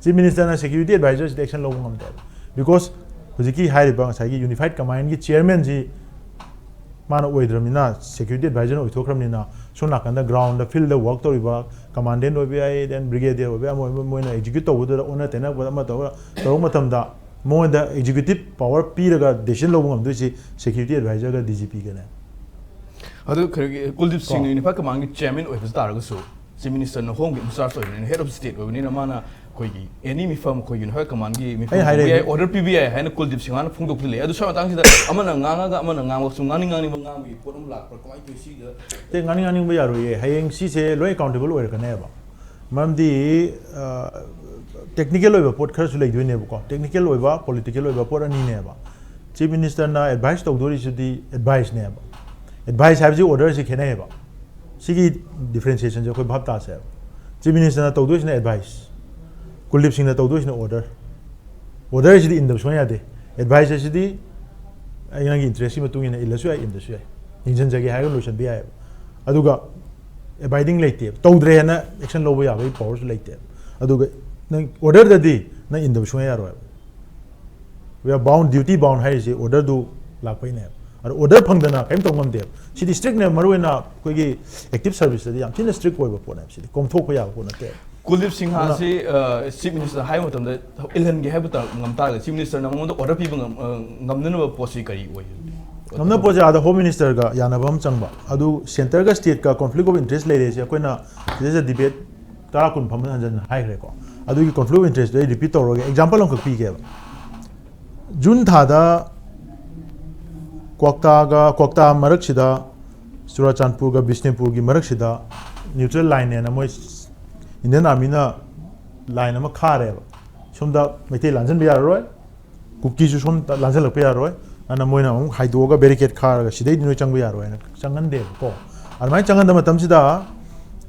Chief Minister ꯅ security advisor ꯁꯤꯗ action ꯂꯧꯕ ꯉꯝꯗꯦꯕ꯫ Because ꯍꯧꯖꯤꯛꯀꯤ ꯍꯥꯏꯔꯤꯕ ꯉꯁꯥꯏꯒꯤ unified command ꯀꯤ chairman ꯁꯤ ꯃꯥꯅ ꯑꯣꯏꯗ꯭ꯔꯕꯅꯤꯅ, security advisor ꯅ ꯑꯣꯏꯊꯣꯛꯈ꯭ꯔꯕꯅꯤꯅ, ꯁꯣꯝ ꯅꯥꯀꯟꯗ ground ꯗ, field ꯗ work ꯇꯧꯔꯤꯕ commandant ꯑꯣꯏꯕ ꯌꯥꯏ, then brigadier ꯑꯣꯏꯕ ꯌꯥꯏ, ꯑꯃ ꯑꯣꯏꯕ, ꯃꯣꯏꯅ execute ꯇꯧꯕꯗꯨꯗ ꯑꯣꯟꯅ ꯇꯩꯅꯕ ꯑꯃ ꯇꯧꯔ, ꯇꯧꯔꯛꯄ ꯃꯇꯝꯗ ꯃꯉꯣꯟꯗ executive power ꯄꯤꯔꯒ decision ꯂꯧꯕ ꯉꯝꯗꯣꯏꯁꯤ security advisor ꯒ DGP ꯒꯅꯦ꯫ ꯑꯗꯨ ꯀꯩꯅꯣꯒꯤ ꯀꯨꯜꯗꯤꯞ ꯁꯤꯡꯅ unified command ꯒꯤ chairman ꯑꯣꯏꯕ ꯇꯥꯔꯒꯁꯨ, Chief Minister ꯅ home ꯒꯤ in charge ꯑꯣꯏꯕꯅꯤꯅ, head of state ꯑꯣꯏꯕꯅꯤꯅ, ꯃꯥꯅ ꯑꯩꯈꯣꯏꯒꯤ any ꯃꯤꯐꯝ, ꯑꯩꯈꯣꯏ unified command ꯒꯤ ꯃꯤꯐꯝ ꯑꯩ ꯍꯥꯏꯔꯦ꯫ ꯍꯧꯕ ꯌꯥꯏ, order ꯄꯤꯕ ꯌꯥꯏ ꯍꯥꯏꯅ ꯀꯨꯜꯗꯤꯞ ꯁꯤꯡꯍꯅ ꯐꯣꯡꯗꯣꯛꯄꯗꯤ ꯂꯩ꯫ ꯑꯗꯨ ꯁ꯭ꯋꯥꯏ ꯃꯇꯥꯡꯁꯤꯗ ꯑꯃꯅ ꯉꯥꯡꯉꯒ ꯑꯃꯅ ꯉꯥꯡꯕ, ꯁꯨꯝ ꯉꯥꯡꯅꯤꯡ ꯉꯥꯡꯅꯤꯡꯕ ꯉꯥꯡꯕꯒꯤ ꯄꯣꯠ ꯑꯃ ꯂꯥꯛꯄ꯭ꯔꯥ, ꯀꯃꯥꯏꯅ ꯇꯧꯏ ꯁꯤꯗ? ꯑꯇꯩ ꯉꯥꯡꯅꯤꯡ ꯉꯥꯡꯅꯤꯡꯕ ꯌꯥꯔꯣꯏꯌꯦ꯫ ꯍꯌꯦꯡ ꯁꯤꯁꯦ ꯂꯣꯏ accountable ꯑꯣꯏꯔꯛꯀꯅꯦꯕ꯫ ꯃꯔꯝꯗꯤ, ꯑ, technical ꯑꯣꯏꯕ ꯄꯣꯠ ꯈꯔꯁꯨ ꯂꯩꯗꯣꯏꯅꯦꯕꯀꯣ꯫ Technical ꯑꯣꯏꯕ, political ꯑꯣꯏꯕ ꯄꯣꯠ ꯑꯅꯤꯅꯦꯕ꯫ Chief Minister ꯅ advice ꯇꯧꯗꯣꯔꯤꯁꯤꯗꯤ advice ꯅꯦꯕ꯫ Advice ꯍꯥꯏꯕꯁꯤ order ꯁꯤ ꯈꯦꯠꯅꯩꯌꯦꯕ꯫ ꯁꯤꯒꯤ differentiation ꯁꯦ ꯑꯩꯈꯣꯏ ꯚꯥꯞ ꯇꯥꯁꯦꯕ꯫ Chief Minister ꯅ ꯇꯧꯗꯣꯏꯁꯤꯅ advice, ꯀꯨꯜꯗꯤꯞ ꯁꯤꯡꯅ ꯇꯧꯗꯣꯏꯁꯤꯅ order꯫ Order ꯁꯤꯗꯤ ꯏꯟꯗꯕ ꯁꯨꯡꯌꯥ ꯌꯥꯗꯦ꯫ Advice ꯑꯁꯤꯗꯤ ꯑꯩ ꯅꯪꯒꯤ interest ꯀꯤ ꯃꯇꯨꯡ ꯏꯟꯅ ꯏꯜꯂꯁꯨ ꯌꯥꯏ, ꯏꯟꯗꯁꯨ ꯌꯥꯏ, ꯌꯦꯡꯁꯤꯟꯖꯒꯦ ꯍꯥꯏꯔꯒ ꯂꯣꯏꯁꯤꯟꯕ ꯌꯥꯏꯌꯦꯕ꯫ ꯑꯗꯨꯒ abiding ꯂꯩꯇꯦꯕ, ꯇꯧꯗ꯭ꯔꯦ ꯍꯥꯏꯅ action ꯂꯧꯕ ꯌꯥꯕꯒꯤ power ꯁꯨ ꯂꯩꯇꯦꯕ꯫ ꯑꯗꯨꯒ ꯅꯪ order ꯗꯗꯤ ꯅꯪ ꯏꯟꯗꯕ ꯁꯨꯡꯌꯥ ꯌꯥꯔꯣꯏꯕ꯫ We are bound, duty bound ꯍꯥꯏꯔꯤꯁꯦ order ꯗꯨ ꯂꯥꯛꯄꯩꯅꯦꯕ꯫ ꯑꯗꯣ order ꯐꯪꯗꯅ ꯀꯔꯤꯝ ꯇꯧ ꯉꯝꯗꯦꯕ꯫ ꯁꯤꯗꯤ strict ꯅꯦ, ꯃꯔꯨꯑꯣꯏꯅ ꯑꯩꯈꯣꯏꯒꯤ active service ꯇꯗꯤ ꯌꯥꯝ ꯊꯤꯅ strict ꯑꯣꯏꯕ ꯄꯣꯠꯅꯦꯕ꯫ ꯁꯤꯗꯤ ꯀꯣꯝꯊꯣꯛꯄ ꯌꯥꯕ ꯄꯣꯠ ꯅꯠꯇꯦꯕ꯫ ꯀꯨꯜꯗꯤꯞ ꯁꯤꯡꯍꯥꯁꯤ ꯆꯤꯐ ꯃꯤꯅꯤꯁꯇꯔ ꯍꯥꯏꯕ ꯃꯇꯝꯗ ꯏꯜꯍꯟꯒꯦ ꯍꯥꯏꯕ ꯇꯥ- ꯉꯝ ꯇꯥꯔꯒꯗꯤ ꯆꯤꯐ ꯃꯤꯅꯤꯁꯇꯔꯅ ꯃꯉꯣꯟꯗ ꯑꯣꯔꯗꯔ ꯄꯤꯕ ꯉꯝ- ꯑ, ꯉꯝꯅꯅꯕ ꯄꯣꯠꯁꯤ ꯀꯔꯤ ꯑꯣꯏ? ꯉꯝꯅ ꯄꯣꯠꯁꯦ ꯑꯥꯗ ꯍꯣꯝ ꯃꯤꯅꯤꯁꯇꯔꯒ ꯌꯥꯅꯕ ꯑꯃ ꯆꯪꯕ꯫ ꯑꯗꯨ centre ꯒ state ꯀ conflict of interest ꯂꯩꯔꯦꯁꯦ ꯑꯩꯈꯣꯏꯅ ꯁꯤꯗꯩꯁꯤꯗ debate ꯇꯔꯥ ꯀꯨꯟ ꯐꯝꯕ ꯍꯟꯖꯟ ꯍꯟꯖꯟ ꯍꯥꯏꯈ꯭ꯔꯦꯀꯣ꯫ ꯑꯗꯨꯒꯤ conflict of interest ꯇꯨ ꯑꯩ repeat ꯇꯧꯔꯒ example ꯑꯃꯈꯛ ꯄꯤꯒꯦꯕ꯫ ꯖꯨꯟ ꯊꯥꯗ ꯀ꯭ꯋꯥꯛꯇꯥꯒ ꯀ꯭ꯋꯥꯛꯇꯥ ꯃꯔꯛꯁꯤꯗ ꯆꯨꯔꯥꯆꯥꯟꯄꯨꯔꯒ ꯕꯤꯁꯅꯨꯄꯨꯔꯒꯤ ꯃꯔꯛꯁꯤꯗ neutral line ꯅꯦꯅ ꯃꯣꯏ Indian Army ꯅ line ꯑꯃ ꯈꯥꯔꯦꯕ꯫ ꯁꯣꯝꯗ ꯃꯩꯇꯩ ꯂꯥꯟꯖꯟꯕ ꯌꯥꯔꯔꯣꯏ, ꯀꯨꯀꯤꯁꯨ ꯁꯣꯝꯗ ꯂꯥꯟꯖꯜꯂꯛꯄ ꯌꯥꯔꯣꯏ꯫ ꯑꯗꯨꯅ ꯃꯣꯏꯅ ꯑꯃꯨꯛ ꯍꯥꯏꯗꯣꯛꯑꯒ barricade ꯈꯥꯔꯒ ꯁꯤꯗꯩꯗꯤ ꯅꯣꯏ ꯆꯪꯕ ꯌꯥꯔꯣꯏꯅ ꯆꯪꯍꯟꯗꯦꯕꯀꯣ꯫ ꯑꯗꯨꯃꯥꯏꯅ ꯆꯪꯍꯟꯗꯕ ꯃꯇꯝꯁꯤꯗ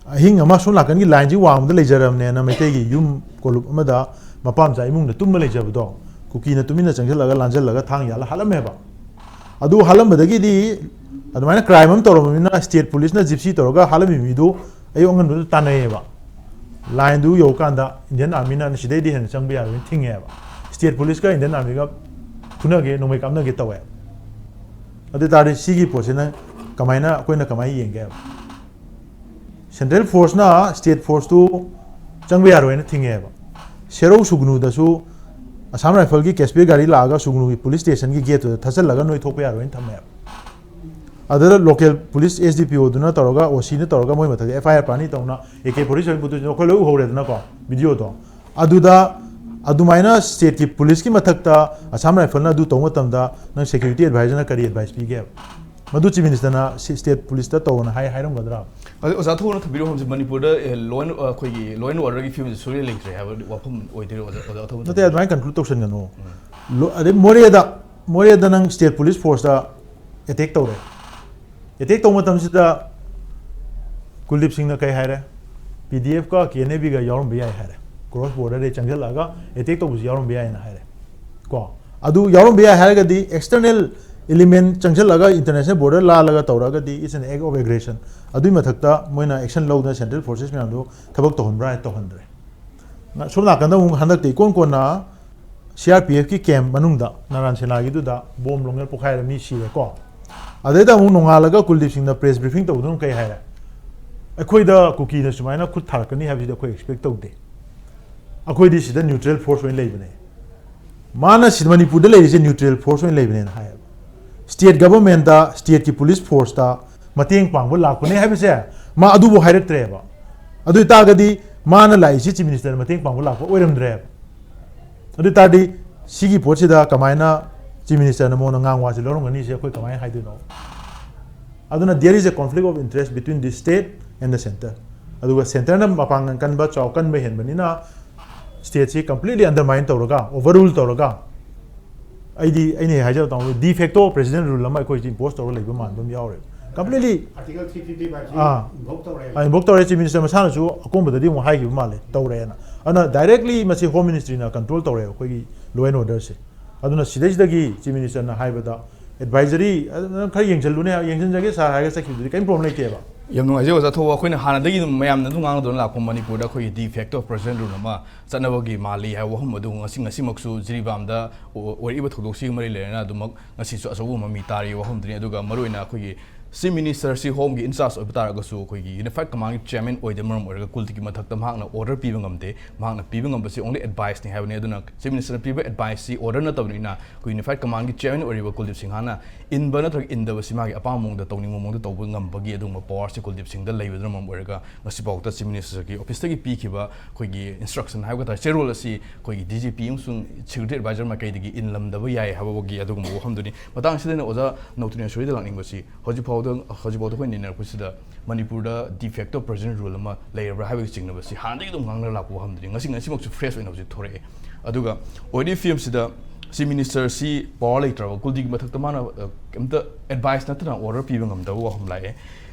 ꯑꯍꯤꯡ ꯑꯃ ꯁꯣꯝ ꯅꯥꯀꯟꯒꯤ line ꯁꯤ ꯋꯥꯡꯃꯗ ꯂꯩꯖꯔꯕꯅꯦꯅ ꯃꯩꯇꯩꯒꯤ ꯌꯨꯝ ꯀꯣꯂꯨꯞ ꯑꯃꯗ ꯃꯄꯥ ꯃꯆꯥ ꯏꯃꯨꯡꯗ ꯇꯨꯝꯃ ꯂꯩꯖꯕꯗꯣ ꯀꯨꯀꯤꯅ ꯇꯨꯃꯤꯟꯅ ꯆꯪꯁꯤꯜꯂꯒ ꯂꯥꯟꯖꯜꯂꯒ ꯊꯥꯡ ꯌꯥꯜꯂ ꯍꯥꯠꯂꯝꯃꯦꯕ꯫ ꯑꯗꯨ ꯍꯥꯠꯂꯝꯕꯗꯒꯤꯗꯤ ꯑꯗꯨꯃꯥꯏꯅ crime ꯑꯃ ꯇꯧꯔꯕꯅꯤꯅ state police ꯅ gypsy ꯇꯧꯔꯒ ꯍꯥꯠꯂꯝꯃꯤ ꯃꯤꯗꯨ ꯑꯌꯨꯛ ꯑꯉꯟꯕꯗ ꯇꯥꯟꯅꯩꯌꯦꯕ꯫ Line ꯗꯨ ꯌꯧꯔꯀꯥꯟꯗ Indian Army ꯅ ꯁꯤꯗꯩꯗꯤ ꯍꯦꯟꯅ ꯆꯪꯕ ꯌꯥꯔꯣꯏꯅ ꯊꯤꯡꯉꯦꯕ꯫ State police ꯀ Indian Army ꯒ ꯐꯨꯅꯒꯦ, ꯅꯣꯡꯃꯩ ꯀꯥꯞꯅꯒꯦ ꯇꯧꯋꯦ꯫ ꯑꯗꯨ ꯑꯣꯏ ꯇꯥꯔꯗꯤ ꯁꯤꯒꯤ ꯄꯣꯠꯁꯤꯅ ꯀꯃꯥꯏꯅ, ꯑꯩꯈꯣꯏꯅ ꯀꯃꯥꯏꯅ ꯌꯦꯡꯒꯦ ꯍꯥꯏꯕ? Central force ꯅ state force ꯇꯨ ꯆꯪꯕ ꯌꯥꯔꯣꯏꯅ ꯊꯤꯡꯉꯦꯕ꯫ ꯁꯦꯔꯧ ꯁꯨꯒꯅꯨꯗꯁꯨ Assam Rifle ꯒꯤ cash-based ꯒꯥꯔꯤ ꯂꯥꯛꯑꯒ ꯁꯨꯒꯅꯨꯒꯤ police station ꯒꯤ gate ꯇꯨꯗ ꯊꯠꯆꯜꯂꯒ ꯅꯣꯏ ꯊꯣꯛꯄ ꯌꯥꯔꯣꯏꯅ ꯊꯝꯃꯦꯕ꯫ ꯑꯗꯨꯗ local police S D P O ꯗꯨꯅ ꯇꯧꯔꯒ, O C ꯅ ꯇꯧꯔꯒ ꯃꯣꯏ ꯃꯊꯛꯇ F I R ꯄꯥꯅꯤ ꯇꯧꯅ, A K forty seven ꯄꯨꯊꯣꯛꯏꯁꯤꯅ ꯑꯩꯈꯣꯏ ꯂꯣꯏ ꯎꯍꯧꯔꯦꯗꯅꯀꯣ video ꯗꯣ꯫ ꯑꯗꯨꯗ ꯑꯗꯨꯃꯥꯏꯅ state ꯀꯤ police ꯀꯤ ꯃꯊꯛꯇ Assam Rifle ꯅ ꯑꯗꯨ ꯇꯧꯕ ꯃꯇꯝꯗ ꯅꯪ security advisor ꯅ ꯀꯔꯤ advice ꯄꯤꯒꯦꯕ? ꯃꯗꯨ Chief Minister ꯅ ꯁꯤ state police ꯇ ꯇꯧꯅ ꯍꯥꯏ ꯍꯥꯏꯔꯝꯒꯗ꯭ꯔꯥ? ꯑꯗꯨ ꯑꯣꯖꯥ ꯊꯧꯕꯅ ꯊꯝꯕꯤꯔꯤꯕ ꯋꯥꯐꯝꯁꯦ ꯃꯅꯤꯄꯨꯔꯗ law and, ꯑꯩꯈꯣꯏꯒꯤ law and order ꯒꯤ ꯐꯤꯕꯝꯁꯦ ꯁꯨꯛꯂꯩ ꯂꯩꯇ꯭ꯔꯦ ꯍꯥꯏꯕ ꯋꯥꯐꯝ ꯑꯣꯏꯗꯣꯏꯔꯣ ꯑꯣꯖꯥ, ꯑꯣꯖꯥ ꯊꯧꯕꯅ ꯅꯠꯇꯦ, ꯑꯗꯨꯃꯥꯏꯅ conclude ꯇꯧꯁꯟꯒꯅꯨ꯫ ꯂꯣ-, ꯑꯗꯩ ꯃꯣꯔꯦꯗ, ꯃꯣꯔꯦꯗ ꯅꯪ state police force ꯇ attack ꯇꯧꯔꯦ꯫ Attack ꯇꯧꯕ ꯃꯇꯝꯁꯤꯗ ꯀꯨꯜꯗꯤꯞ ꯁꯤꯡꯅ ꯀꯩ ꯍꯥꯏꯔꯦ? P D F ꯀ K N A ꯒ ꯌꯥꯎꯔꯝꯕ ꯌꯥꯏ ꯍꯥꯏꯔꯦ꯫ Cross border ꯗꯩ ꯆꯪꯁꯤꯜꯂꯛꯑꯒ attack ꯇꯧꯕꯁꯨ ꯌꯥꯎꯔꯝꯕ ꯌꯥꯏꯅ ꯍꯥꯏꯔꯦ꯫ ꯀꯣ, ꯑꯗꯨ ꯌꯥꯎꯔꯝꯕ ꯌꯥꯏ ꯍꯥꯏꯔꯒꯗꯤ external element ꯆꯪꯁꯤꯜꯂꯒ international border ꯂꯥꯜꯂꯒ ꯇꯧꯔꯒꯗꯤ it's an act of aggression꯫ ꯑꯗꯨꯏ ꯃꯊꯛꯇ ꯃꯣꯏꯅ action ꯂꯧꯗꯅ central forces ꯃꯌꯥꯝꯗꯣ ꯊꯕꯛ ꯇꯧꯍꯟꯕ꯭ꯔꯥ ꯍꯥꯏ? ꯇꯧꯍꯟꯗ꯭ꯔꯦ꯫ ꯁꯣꯝ ꯅꯥꯀꯟꯗ ꯑꯃꯨꯛ ꯍꯟꯗꯛꯇꯤ ꯏꯀꯣꯟ ꯀꯣꯟꯅ ꯁꯤ ꯑꯥꯔ ꯄꯤ ꯑꯦꯐꯀꯤ ꯀꯦꯝꯞ ꯃꯅꯨꯡꯗ ꯅꯥꯔꯥꯟ ꯁꯦꯅꯥꯒꯤꯗꯨꯗ ꯕꯣꯝ ꯂꯣꯡꯉꯦꯜ ꯄꯣꯈꯥꯏꯔ ꯃꯤ ꯁꯤꯔꯦꯀꯣ꯫ ꯑꯗꯩꯗ ꯑꯃꯨꯛ ꯅꯣꯡꯉꯥꯜꯂꯒ ꯀꯨꯜꯗꯤꯞ ꯁꯤꯡꯅ ꯄ꯭ꯔꯦꯁ ꯕ꯭ꯔꯤꯐꯤꯡ ꯇꯧꯕꯗꯨꯅ ꯀꯩ ꯍꯥꯏꯔꯦ? "ꯑꯩꯈꯣꯏꯗ ꯀꯨꯀꯤꯅ ꯁꯨꯃꯥꯏꯅ ꯈꯨꯠ ꯊꯥꯔꯛꯀꯅꯤ ꯍꯥꯏꯕꯁꯤꯗꯤ ꯑꯩꯈꯣꯏ ꯑꯦꯛꯁꯄꯦꯛ ꯇꯧꯗꯦ꯫ ꯑꯩꯈꯣꯏꯗꯤ ꯁꯤꯗ ꯅ꯭ꯌꯨꯇ꯭ꯔꯦꯜ ꯐꯣꯔꯁ ꯑꯣꯏꯅ ꯂꯩꯕꯅꯦ꯫ ꯃꯥꯅ ꯁꯤꯗ ꯃꯅꯤꯄꯨꯔꯗ ꯂꯩꯔꯤꯁꯦ ꯅ꯭ꯌꯨꯇ꯭ꯔꯦꯜ ꯐꯣꯔꯁ ꯑꯣꯏꯅ ꯂꯩꯕꯅꯦꯅ" ꯍꯥꯏꯌꯦꯕ꯫ ꯁ꯭ꯇꯦꯠ ꯒꯚꯔꯟꯃꯦꯟꯠꯇ, ꯁ꯭ꯇꯦꯠꯀꯤ ꯄꯨꯂꯤꯁ ꯐꯣꯔꯁꯇ ꯃꯇꯦꯡ ꯄꯥꯡꯕ ꯂꯥꯛꯄꯅꯦ ꯍꯥꯏꯕꯁꯦ ꯃꯥ ꯑꯗꯨꯕꯨ ꯍꯥꯏꯔꯛꯇ꯭ꯔꯦꯕ꯫ ꯑꯗꯨ ꯑꯣꯏ ꯇꯥꯔꯒꯗꯤ ꯃꯥꯅ ꯂꯥꯛꯏꯁꯤ ꯆꯤꯐ ꯃꯤꯅꯤꯁꯇꯔ ꯃꯇꯦꯡ ꯄꯥꯡꯕ ꯂꯥꯛꯄ ꯑꯣꯏꯔꯝꯗ꯭ꯔꯦꯕ꯫ ꯑꯗꯨ ꯑꯣꯏ ꯇꯥꯔꯗꯤ ꯁꯤꯒꯤ ꯄꯣꯠꯁꯤꯗ ꯀꯃꯥꯏꯅ ꯆꯤꯐ ꯃꯤꯅꯤꯁꯇꯔꯅ ꯃꯉꯣꯟꯗ ꯉꯥꯡ ꯋꯥꯁꯤ ꯂꯧꯔꯝꯒꯅꯤ, ꯁꯤ ꯑꯩꯈꯣꯏ ꯀꯃꯥꯏꯅ ꯍꯥꯏꯗꯣꯏꯅꯣ? ꯑꯗꯨꯅ there is a conflict of interest between the state and the centre꯫ ꯑꯗꯨꯒ ꯁꯦꯟꯇꯔꯅ ꯃꯄꯥꯡꯒꯜ ꯀꯟꯕ, ꯆꯥꯎ ꯀꯟꯕ ꯍꯦꯟꯕꯅꯤꯅ ꯁ꯭ꯇꯦꯠꯁꯤ ꯀꯝꯄ꯭ꯂꯤꯠꯂꯤ ꯑꯟꯗꯔꯃꯥꯏꯟ ꯇꯧꯔꯒ, ꯑꯣꯚꯔꯔꯨꯜ ꯇꯧꯔꯒ, ꯑꯩꯗꯤ, ꯑꯩꯅ ꯍꯥꯏꯖꯕ ꯇꯥꯃꯣ, ꯗꯤ ꯐꯦꯛꯇꯣ ꯄ꯭ꯔꯦꯁꯤꯗꯦꯟ ꯔꯨꯜ ꯑꯃ ꯑꯩꯈꯣꯏꯁꯤ ꯏꯝꯄꯣꯁ ꯇꯧꯔꯒ ꯂꯩꯕ ꯃꯥꯟꯕ ꯑꯃ ꯌꯥꯎꯔꯦ꯫ ꯀꯝꯄ꯭ꯂꯤꯠꯂꯤ ꯑꯥꯔꯇꯤꯀꯜ ꯊ꯭ꯔꯤ ꯐꯤꯐꯇꯤ ꯐꯥꯏꯚꯁꯤ ꯑꯥ꯫ ꯏꯟꯚꯣꯛ ꯇꯧꯔꯦ꯫ ꯏꯟꯚꯣꯛ ꯇꯧꯔꯦ꯫ ꯆꯤꯐ ꯃꯤꯅꯤꯁꯇꯔ ꯃꯁꯥꯅꯁꯨ ꯑꯀꯣꯟꯕꯗꯗꯤ ꯑꯃꯨꯛ ꯍꯥꯏꯈꯤꯕ ꯃꯥꯜꯂꯦ, ꯇꯧꯔꯦꯅ꯫ ꯑꯗꯨꯅ ꯗꯥꯏꯔꯦꯛꯂꯤ ꯃꯁꯤ ꯍꯣꯝ ꯃꯤꯅꯤꯁꯇ꯭ꯔꯤꯅ ꯀꯟꯇ꯭ꯔꯣꯜ ꯇꯧꯔꯦ ꯑꯩꯈꯣꯏꯒꯤ ꯂꯣ ꯑꯦꯟ ꯑꯣꯔꯗꯔꯁꯦ꯫ ꯑꯗꯨꯅ ꯁꯤꯗꯩꯁꯤꯗꯒꯤ ꯆꯤꯐ ꯃꯤꯅꯤꯁꯇꯔꯅ ꯍꯥꯏꯕꯗ, "ꯑꯦꯗꯚꯥꯏꯖꯔꯤ ꯑꯗꯨꯝ ꯈꯔ ꯌꯦꯡꯁꯤꯜꯂꯨꯅꯦ, ꯌꯦꯡꯁꯤꯟꯖꯒꯦ ꯁꯥꯔ" ꯍꯥꯏꯔꯒ ꯆꯠꯈꯤꯕꯗꯨꯗꯤ ꯀꯔꯤꯝ ꯄ꯭ꯔꯣꯕ꯭ꯂꯦꯝ ꯂꯩꯇꯦꯕ꯫ ꯌꯥꯝ ꯅꯨꯡꯉꯥꯏꯖꯩ ꯑꯣꯖꯥ ꯊꯧꯕ꯫ ꯑꯩꯈꯣꯏꯅ ꯍꯥꯟꯅꯗꯒꯤ ꯑꯗꯨꯝ ꯃꯌꯥꯝꯅ ꯑꯗꯨꯝ ꯉꯥꯡꯅꯗꯨꯅ ꯂꯥꯛꯄ ꯃꯅꯤꯄꯨꯔꯗ ꯑꯩꯈꯣꯏꯒꯤ ꯗꯤ ꯐꯦꯛꯇꯣ ꯄ꯭ꯔꯦꯁꯤꯗꯦꯟ ꯔꯨꯜ ꯑꯃ ꯆꯠꯅꯕꯒꯤ ꯃꯥꯜꯂꯤ ꯍꯥꯏꯕ ꯋꯥꯐꯝ ꯑꯗꯨ ꯉꯁꯤ, ꯉꯁꯤꯃꯛꯁꯨ ꯖꯤꯔꯤꯕꯥꯝꯗ ꯑꯣ-, ꯑꯣꯏꯔꯛꯏꯕ ꯊꯧꯗꯣꯛꯁꯤꯒ ꯃꯔꯤ ꯂꯩꯅꯅ ꯑꯗꯨꯃꯛ ꯉꯁꯤꯁꯨ ꯑꯆꯧꯕ ꯃꯃꯤ ꯇꯥꯔꯤ ꯋꯥꯐꯝꯗꯨꯅꯤ꯫ ꯑꯗꯨꯒ ꯃꯔꯨꯑꯣꯏꯅ ꯑꯩꯈꯣꯏꯒꯤ ꯆꯤꯐ ꯃꯤꯅꯤꯁꯇꯔꯁꯤ ꯍꯣꯝꯒꯤ ꯏꯟꯆꯥꯔꯖ ꯑꯣꯏꯕ ꯇꯥꯔꯒꯁꯨ, ꯑꯩꯈꯣꯏꯒꯤ ꯌꯨꯅꯤꯐꯥꯏꯠ ꯀꯃꯥꯟꯒꯤ ꯆꯤꯌꯔꯃꯦꯟ ꯑꯣꯏꯗꯕ ꯃꯔꯝ ꯑꯣꯏꯔꯒ ꯀꯨꯜꯗꯤꯞꯀꯤ ꯃꯊꯛꯇ ꯃꯍꯥꯛꯅ ꯑꯣꯔꯗꯔ ꯄꯤꯕ ꯉꯝꯗꯦ꯫ ꯃꯍꯥꯛꯅ ꯄꯤꯕ ꯉꯝꯕꯁꯤ ꯑꯣꯡꯂꯤ ꯑꯦꯗꯚꯥꯏꯁꯅꯤ ꯍꯥꯏꯕꯅꯤ꯫ ꯑꯗꯨꯅ ꯆꯤꯐ ꯃꯤꯅꯤꯁꯇꯔꯅ ꯄꯤꯕ ꯑꯦꯗꯚꯥꯏꯁꯁꯤ ꯑꯣꯔꯗꯔ ꯅꯠꯇꯕꯅꯤꯅ, ꯑꯩꯈꯣꯏ ꯌꯨꯅꯤꯐꯥꯏꯠ ꯀꯃꯥꯟꯒꯤ ꯆꯤꯌꯔꯃꯦꯟ ꯑꯣꯏꯔꯤꯕ ꯀꯨꯜꯗꯤꯞ ꯁꯤꯡꯍꯅ ꯏꯟꯕ ꯅꯠꯇ꯭ꯔꯒ ꯏꯟꯗꯕꯁꯤ ꯃꯥꯒꯤ ꯑꯄꯥꯝꯕ ꯃꯑꯣꯡꯗ ꯇꯧꯅꯤꯡꯕ ꯃꯑꯣꯡꯗ ꯇꯧꯕ ꯉꯝꯕꯒꯤ ꯑꯗꯨꯒꯨꯝꯕ ꯄꯋꯥꯔꯁꯤ ꯀꯨꯜꯗꯤꯞ ꯁꯤꯡꯗ ꯂꯩꯕꯗꯨꯅ ꯃꯔꯝ ꯑꯣꯏꯔꯒ ꯉꯁꯤꯐꯥꯎꯗ ꯆꯤꯐ ꯃꯤꯅꯤꯁꯇꯔꯒꯤ ꯑꯣꯐꯤꯁꯇꯒꯤ ꯄꯤꯈꯤꯕ ꯑꯩꯈꯣꯏꯒꯤ ꯏꯟꯁꯇ꯭ꯔꯛꯁꯟ ꯍꯥꯏꯕ ꯇꯥꯔꯦ, ꯆꯦꯔꯣꯜ ꯑꯁꯤ ꯑꯩꯈꯣꯏꯒꯤ ꯗꯤ ꯖꯤ ꯄꯤ ꯑꯃꯁꯨꯡ ꯁꯦꯀ꯭ꯌꯨꯔꯤꯇꯤ ꯑꯦꯗꯚꯥꯏꯖꯔ ꯃꯥꯏꯀꯩꯗꯒꯤ ꯏꯟꯂꯝꯗꯕ ꯌꯥꯏ ꯍꯥꯏꯕꯒꯤ ꯑꯗꯨꯒꯨꯝꯕ ꯋꯥꯐꯝꯗꯨꯅꯤ꯫ ꯃꯇꯥꯡ ꯑꯁꯤꯗ ꯑꯩꯅ ꯑꯣꯖꯥ ꯅꯧꯇꯤꯅꯦꯁꯣꯔꯤꯗ ꯂꯥꯛꯅꯤꯡꯕꯁꯤ, ꯍꯧꯖꯤꯛꯐꯥꯎꯗ, ꯍꯧꯖꯤꯛꯐꯥꯎꯗ ꯑꯩꯈꯣꯏ ꯅꯩꯅꯔꯛꯄꯁꯤꯗ ꯃꯅꯤꯄꯨꯔꯗ ꯗꯤ ꯐꯦꯛꯇꯣ ꯄ꯭ꯔꯦꯁꯤꯗꯦꯟ ꯔꯨꯜ ꯑꯃ ꯂꯩꯔꯕ꯭ꯔꯥ ꯍꯥꯏꯕꯒꯤ ꯆꯤꯡꯅꯕꯁꯤ ꯍꯥꯟꯅꯗꯒꯤ ꯑꯗꯨꯝ ꯉꯥꯡꯅꯔ ꯂꯥꯛꯄ ꯋꯥꯐꯝꯗꯨꯅꯤ꯫ ꯉꯁꯤ, ꯉꯁꯤꯃꯛꯁꯨ ꯐ꯭ꯔꯦꯁ ꯑꯣꯏꯅ ꯍꯧꯖꯤꯛ ꯊꯣꯔꯛꯑꯦ꯫ ꯑꯗꯨꯒ ꯑꯣꯏꯔꯤꯕ ꯐꯤꯕꯝꯁꯤꯗ ꯆꯤꯐ ꯃꯤꯅꯤꯁꯇꯔꯁꯤ ꯄꯋꯥꯔ ꯂꯩꯇ꯭ꯔꯕ, ꯀꯨꯜꯗꯤꯞꯀꯤ ꯃꯊꯛꯇ ꯃꯥꯅ, ꯑ, ꯀꯩꯝꯇ ꯑꯦꯗꯚꯥꯏꯁ ꯅꯠꯇꯅ ꯑꯣꯔꯗꯔ ꯄꯤꯕ ꯉꯝꯗꯕ ꯋꯥꯐꯝ ꯂꯥꯛꯑꯦ꯫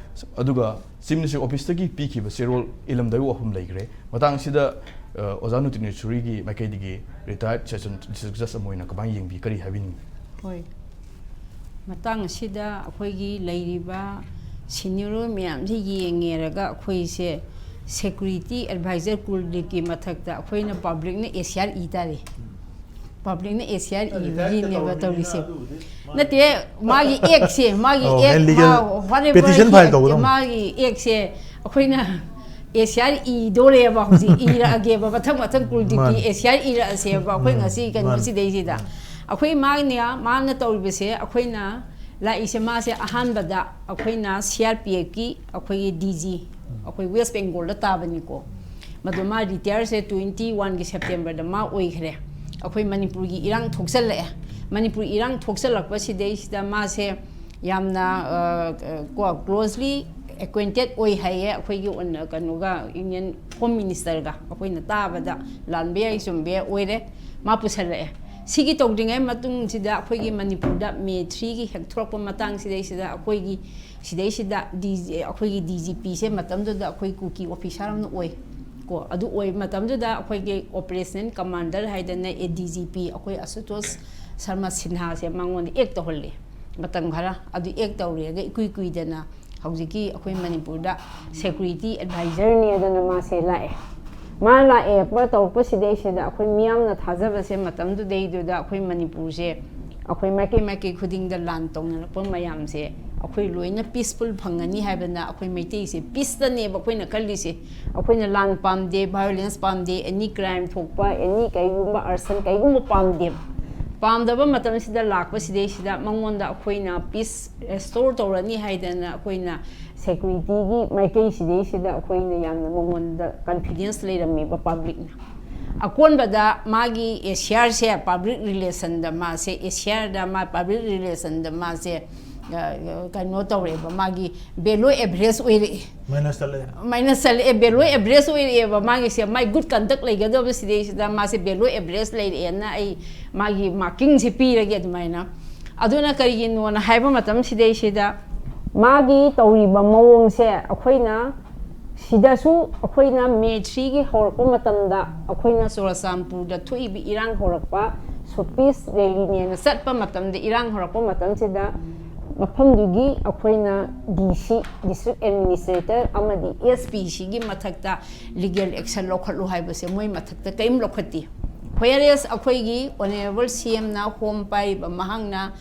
ꯑꯗꯨꯒ ꯆꯤꯐ ꯃꯤꯅꯤꯁꯇꯔ ꯑꯣꯐꯤꯁꯇꯒꯤ ꯄꯤꯈꯤꯕ ꯆꯦꯔꯣꯜ ꯏꯜꯂꯝꯗꯕ ꯋꯥꯐꯝ ꯂꯩꯈ꯭ꯔꯦ꯫ ꯃꯇꯥꯡ ꯑꯁꯤꯗ, ꯑ, ꯑꯣꯖꯥ ꯅꯧꯇꯤꯅꯦꯁꯣꯔꯤꯒꯤ ꯃꯥꯏꯀꯩꯗꯒꯤ ꯔꯤꯇꯥꯌꯔꯠ ꯁꯦꯁꯟ ꯗꯤꯁꯇ꯭ꯔꯤꯛ ꯖꯖ ꯑꯃ ꯑꯣꯏꯅ ꯀꯃꯥꯏꯅ ꯌꯦꯡꯕꯤ, ꯀꯔꯤ ꯍꯥꯏꯕꯤꯅꯤꯡꯉꯤ? ꯍꯣꯏ, ꯃꯇꯥꯡ ꯑꯁꯤꯗ ꯑꯩꯈꯣꯏꯒꯤ ꯂꯩꯔꯤꯕ ꯁꯤꯅꯤꯌꯔ ꯃꯌꯥꯝꯁꯤ ꯌꯦꯡꯉꯦꯔꯒ ꯑꯩꯈꯣꯏꯁꯦ ꯁꯦꯀ꯭ꯌꯨꯔꯤꯇꯤ ꯑꯦꯗꯚꯥꯏꯖꯔ ꯀꯨꯜꯗꯤꯞꯀꯤ ꯃꯊꯛꯇ ꯑꯩꯈꯣꯏꯅ ꯄꯕ꯭ꯂꯤꯛꯅ ꯑꯦꯁ ꯑꯥꯔ ꯏ ꯇꯥꯔꯦ꯫ ꯄꯕ꯭ꯂꯤꯛꯅ ꯑꯦ ꯁꯤ ꯑꯥꯔ ꯏꯕꯒꯤꯅꯦꯕ ꯇꯧꯔꯤꯁꯦ꯫ ꯅꯠꯇꯦ, ꯃꯥꯒꯤ ꯑꯦꯛꯁꯦ, ꯃꯥꯒꯤ ꯑꯧ, ꯑꯦꯛ, illegal ꯃꯥ- whatever petition he- file ꯇꯧꯒꯗꯧꯅꯤ꯫ ꯃꯥꯒꯤ ꯑꯦꯛꯁꯦ ꯑꯩꯈꯣꯏꯅ ꯑꯦ ꯁꯤ ꯑꯥꯔ ꯏꯗꯣꯔꯦꯕ ꯍꯧꯖꯤꯛ, ꯏꯔꯛꯑꯒꯦꯕ, ꯃꯊꯪ ꯃꯊꯪ ꯀꯨꯜꯗꯤꯛꯀꯤ ꯃꯥꯅꯤ꯫ ꯑꯦ ꯁꯤ ꯑꯥꯔ ꯏꯔꯛꯑꯁꯦꯕ ꯑꯩꯈꯣꯏ ꯎꯝ, ꯉꯁꯤ ꯃꯥꯅꯤ꯫ ꯀꯩꯅꯣꯁꯤꯗꯩꯁꯤꯗ꯫ ꯑꯩꯈꯣꯏ ꯃꯥꯅ ꯃꯥꯅ ꯇꯧꯔꯤꯕꯁꯦ, ꯑꯩꯈꯣꯏꯅ ꯂꯥꯛꯏꯁꯦ, ꯃꯥꯁꯦ ꯑꯍꯥꯟꯕꯗ ꯑꯩꯈꯣꯏꯅ ꯁꯤ ꯑꯥꯔ ꯄꯤ ꯑꯦꯐꯀꯤ ꯑꯩꯈꯣꯏꯒꯤ ꯗꯤ ꯖꯤ, ꯑꯩꯈꯣꯏ ꯋꯦꯁ ꯕꯦꯡꯒꯣꯜꯗ ꯇꯥꯕꯅꯤꯀꯣ꯫ ꯃꯗꯨ ꯃꯥ ꯔꯤꯇꯥꯌꯔꯁꯦ ꯇ꯭ꯋꯦꯟꯇꯤ ꯋꯥꯟꯒꯤ ꯁꯦꯞꯇꯦꯝꯕꯔꯗ ꯃꯥ ꯑꯣꯏꯈ꯭ꯔꯦ꯫ ꯑꯩꯈꯣꯏ ꯃꯅꯤꯄꯨꯔꯒꯤ ꯏꯔꯥꯡ ꯊꯣꯛꯆꯜꯂꯛꯑꯦ꯫ ꯃꯅꯤꯄꯨꯔ ꯏꯔꯥꯡ ꯊꯣꯛꯆꯜꯂꯛꯄꯁꯤꯗꯩꯁꯤꯗ ꯃꯥꯁꯦ ꯌꯥꯝꯅ, ꯑ, ꯀꯣ, closely acquainted ꯑꯣꯏ ꯍꯥꯏꯌꯦ ꯑꯩꯈꯣꯏꯒꯤ ꯑꯣꯟ-, ꯀꯩꯅꯣꯒ, ꯏꯟꯗꯤꯌꯟ ꯍꯣꯝ ꯃꯤꯅꯤꯁꯇꯔꯒ꯫ ꯑꯩꯈꯣꯏꯅ ꯇꯥꯕꯗ ꯂꯥꯟꯕ ꯌꯥꯏ, ꯆꯨꯝꯕ ꯌꯥꯏ, ꯑꯣꯏꯔꯦ꯫ ꯃꯥ ꯄꯨꯁꯜꯂꯛꯑꯦ꯫ ꯁꯤꯒꯤ ꯇꯧꯗ꯭ꯔꯤꯉꯩ ꯃꯇꯨꯡꯁꯤꯗ ꯑꯩꯈꯣꯏꯒꯤ ꯃꯅꯤꯄꯨꯔꯗ ꯃꯦ ꯊ꯭ꯔꯤꯒꯤ ꯍꯦꯛ ꯊꯣꯛꯂꯛꯄ ꯃꯇꯥꯡꯁꯤꯗꯩꯁꯤꯗ ꯑꯩꯈꯣꯏꯒꯤ ꯁꯤꯗꯩꯁꯤꯗ ꯗꯤ ꯖꯤ, ꯑꯩꯈꯣꯏꯒꯤ ꯗꯤ ꯖꯤ ꯄꯤꯁꯦ ꯃꯇꯝꯗꯨꯗ ꯑꯩꯈꯣꯏ ꯀꯨꯀꯤ ꯑꯣꯐꯤꯁꯥꯔ ꯑꯃ ꯑꯣꯏ ꯀꯣ꯫ ꯑꯗꯨ ꯑꯣꯏꯕ ꯃꯇꯝꯗꯨꯗ ꯑꯩꯈꯣꯏꯒꯤ ꯑꯣꯄꯔꯦꯁꯅꯦꯜ ꯀꯃꯥꯟꯗꯔ ꯍꯥꯏꯗꯅ ꯑꯦ ꯗꯤ ꯖꯤ ꯄꯤ ꯑꯩꯈꯣꯏ ꯑꯁꯨꯇꯣꯁ ꯁꯔꯃ ꯁꯤꯟꯍꯥꯁꯦ ꯃꯉꯣꯟꯗ ꯑꯦꯛ ꯇꯧꯍꯜꯂꯤ꯫ ꯃꯇꯝ ꯈꯔ ꯑꯗꯨ ꯑꯦꯛ ꯇꯧꯔꯦꯒ ꯏꯀꯨꯏ ꯀꯨꯏꯗꯅ ꯍꯧꯖꯤꯛꯀꯤ ꯑꯩꯈꯣꯏ ꯃꯅꯤꯄꯨꯔꯗ ꯁꯦꯀ꯭ꯌꯨꯔꯤꯇꯤ ꯑꯦꯗꯚꯥꯏꯖꯔꯅꯦꯗꯅ ꯃꯥꯁꯦ ꯂꯥꯛꯑꯦ꯫ ꯃꯥ ꯂꯥꯛꯑꯦ ꯄꯣꯠ ꯇꯧꯔꯛꯄꯁꯤꯗꯩꯁꯤꯗ ꯑꯩꯈꯣꯏ ꯃꯤꯌꯥꯝꯅ ꯊꯥꯖꯕꯁꯦ ꯃꯇꯝꯗꯨꯗꯩꯗꯨꯗ ꯑꯩꯈꯣꯏ ꯃꯅꯤꯄꯨꯔꯁꯦ ꯑꯩꯈꯣꯏ ꯃꯥꯏꯀꯩ ꯃꯥꯏꯀꯩ ꯈꯨꯗꯤꯡꯗ ꯂꯥꯟ ꯇꯧꯅꯔꯛꯄ ꯃꯌꯥꯝꯁꯦ ꯑꯩꯈꯣꯏ ꯂꯣꯏꯅ ꯄꯤꯁꯐꯨꯜ ꯐꯪꯒꯅꯤ ꯍꯥꯏꯕꯅ ꯑꯩꯈꯣꯏ ꯃꯩꯇꯩꯁꯦ ꯄꯤꯁꯇꯅꯦꯕ ꯑꯩꯈꯣꯏꯅ ꯈꯜꯂꯤꯁꯦ꯫ ꯑꯩꯈꯣꯏꯅ ꯂꯥꯟ ꯄꯥꯝꯗꯦ, ꯚꯥꯏꯑꯣꯂꯦꯟꯁ ꯄꯥꯝꯗꯦ, ꯑꯦꯅꯤ ꯀ꯭ꯔꯥꯏꯝ ꯊꯣꯛꯄ, ꯑꯦꯅꯤ ꯀꯩꯒꯨꯝꯕ ꯑꯥꯔꯁꯟ ꯀꯩꯒꯨꯝꯕ ꯄꯥꯝꯗꯦꯕ꯫ ꯄꯥꯝꯗꯕ ꯃꯇꯝꯁꯤꯗ ꯂꯥꯛꯄꯁꯤꯗꯩꯁꯤꯗ ꯃꯉꯣꯟꯗ ꯑꯩꯈꯣꯏꯅ ꯄꯤꯁ ꯔꯦꯁꯇꯣꯔ ꯇꯧꯔꯅꯤ ꯍꯥꯏꯗꯅ ꯑꯩꯈꯣꯏꯅ ꯁꯦꯀ꯭ꯌꯨꯔꯤꯇꯤꯒꯤ ꯃꯥꯏꯀꯩꯁꯤꯗꯩꯁꯤꯗ ꯑꯩꯈꯣꯏꯅ ꯌꯥꯝꯅ ꯃꯉꯣꯟꯗ ꯀꯟꯐꯤꯗꯦꯟꯁ ꯂꯩꯔꯝꯃꯦꯕ ꯄꯕ꯭ꯂꯤꯛꯅ꯫ ꯑꯀꯣꯟꯕꯗ ꯃꯥꯒꯤ ꯑꯦ ꯁꯤ ꯑꯥꯔꯁꯦ ꯄꯕ꯭ꯂꯤꯛ ꯔꯤꯂꯦꯁꯟꯗ ꯃꯥꯁꯦ, ꯑꯦ ꯁꯤ ꯑꯥꯔꯗ ꯃꯥ ꯄꯕ꯭ꯂꯤꯛ ꯔꯤꯂꯦꯁꯟꯗ ꯃꯥꯁꯦ, ꯑ, ꯀꯩꯅꯣ ꯇꯧꯔꯦꯕ, ꯃꯥꯒꯤ ꯕꯦꯂꯣ ꯑꯦꯚꯔꯦꯖ ꯑꯣꯏꯔꯛꯑꯦ꯫ ꯃꯥꯏꯅꯁ ꯆꯠꯂꯦ꯫ ꯃꯥꯏꯅꯁ ꯆꯠꯂꯛꯑꯦ, ꯕꯦꯂꯣ ꯑꯦꯚꯔꯦꯖ ꯑꯣꯏꯔꯛꯑꯦꯕ ꯃꯥꯒꯤꯁꯦ꯫ ꯃꯥꯏ ꯒꯨꯗ ꯀꯟꯗꯛ ꯂꯩꯒꯗꯕ ꯁꯤꯗꯩꯁꯤꯗ ꯃꯥꯁꯦ ꯕꯦꯂꯣ ꯑꯦꯚꯔꯦꯖ ꯂꯩꯔꯛꯑꯦꯅ ꯑꯩ ꯃꯥꯒꯤ ꯃꯥꯔꯀꯤꯡꯁꯦ ꯄꯤꯔꯒꯦ ꯑꯗꯨꯃꯥꯏꯅ꯫ ꯑꯗꯨꯅ ꯀꯔꯤꯒꯤꯅꯣꯅ ꯍꯥꯏꯕ ꯃꯇꯝ ꯁꯤꯗꯩꯁꯤꯗ ꯃꯥꯒꯤ ꯇꯧꯔꯤꯕ ꯃꯑꯣꯡꯁꯦ ꯑꯩꯈꯣꯏꯅ ꯁꯤꯗꯁꯨ ꯑꯩꯈꯣꯏꯅ ꯃꯦ ꯊ꯭ꯔꯤꯒꯤ ꯍꯧꯔꯛꯄ ꯃꯇꯝꯗ ꯑꯩꯈꯣꯏꯅ ꯆꯨꯔꯆꯥꯟꯄꯨꯔꯗ ꯊꯣꯛꯏꯕ ꯏꯔꯥꯡ ꯍꯧꯔꯛꯄ, ꯁꯣꯄꯤꯁ ꯔꯦꯂꯤꯅꯦꯅ ꯆꯠꯄ ꯃꯇꯝꯗ, ꯏꯔꯥꯡ ꯍꯧꯔꯛꯄ ꯃꯇꯝꯁꯤꯗ ꯃꯐꯝꯗꯨꯒꯤ ꯑꯩꯈꯣꯏꯅ ꯗꯤ ꯁꯤ, ꯗꯤꯁꯇ꯭ꯔꯤꯛ ꯑꯦꯗꯃꯤꯅꯤꯁꯇ꯭ꯔꯦꯇꯔ ꯑꯃꯗꯤ ꯑꯦꯁ ꯄꯤ ꯁꯤꯒꯤ ꯃꯊꯛꯇ ꯂꯤꯒꯦꯜ ꯑꯦꯛꯁꯟ ꯂꯧꯈꯠꯂꯨ ꯍꯥꯏꯕꯁꯦ ꯃꯣꯏ ꯃꯊꯛꯇ ꯀꯔꯤꯝ ꯂꯧꯈꯠꯇꯦ꯫ Whereas ꯑꯩꯈꯣꯏꯒꯤ Honourable C M ꯅ, ꯍꯣꯝ ꯄꯥꯏꯔꯤꯕ ꯃꯍꯥꯛꯅ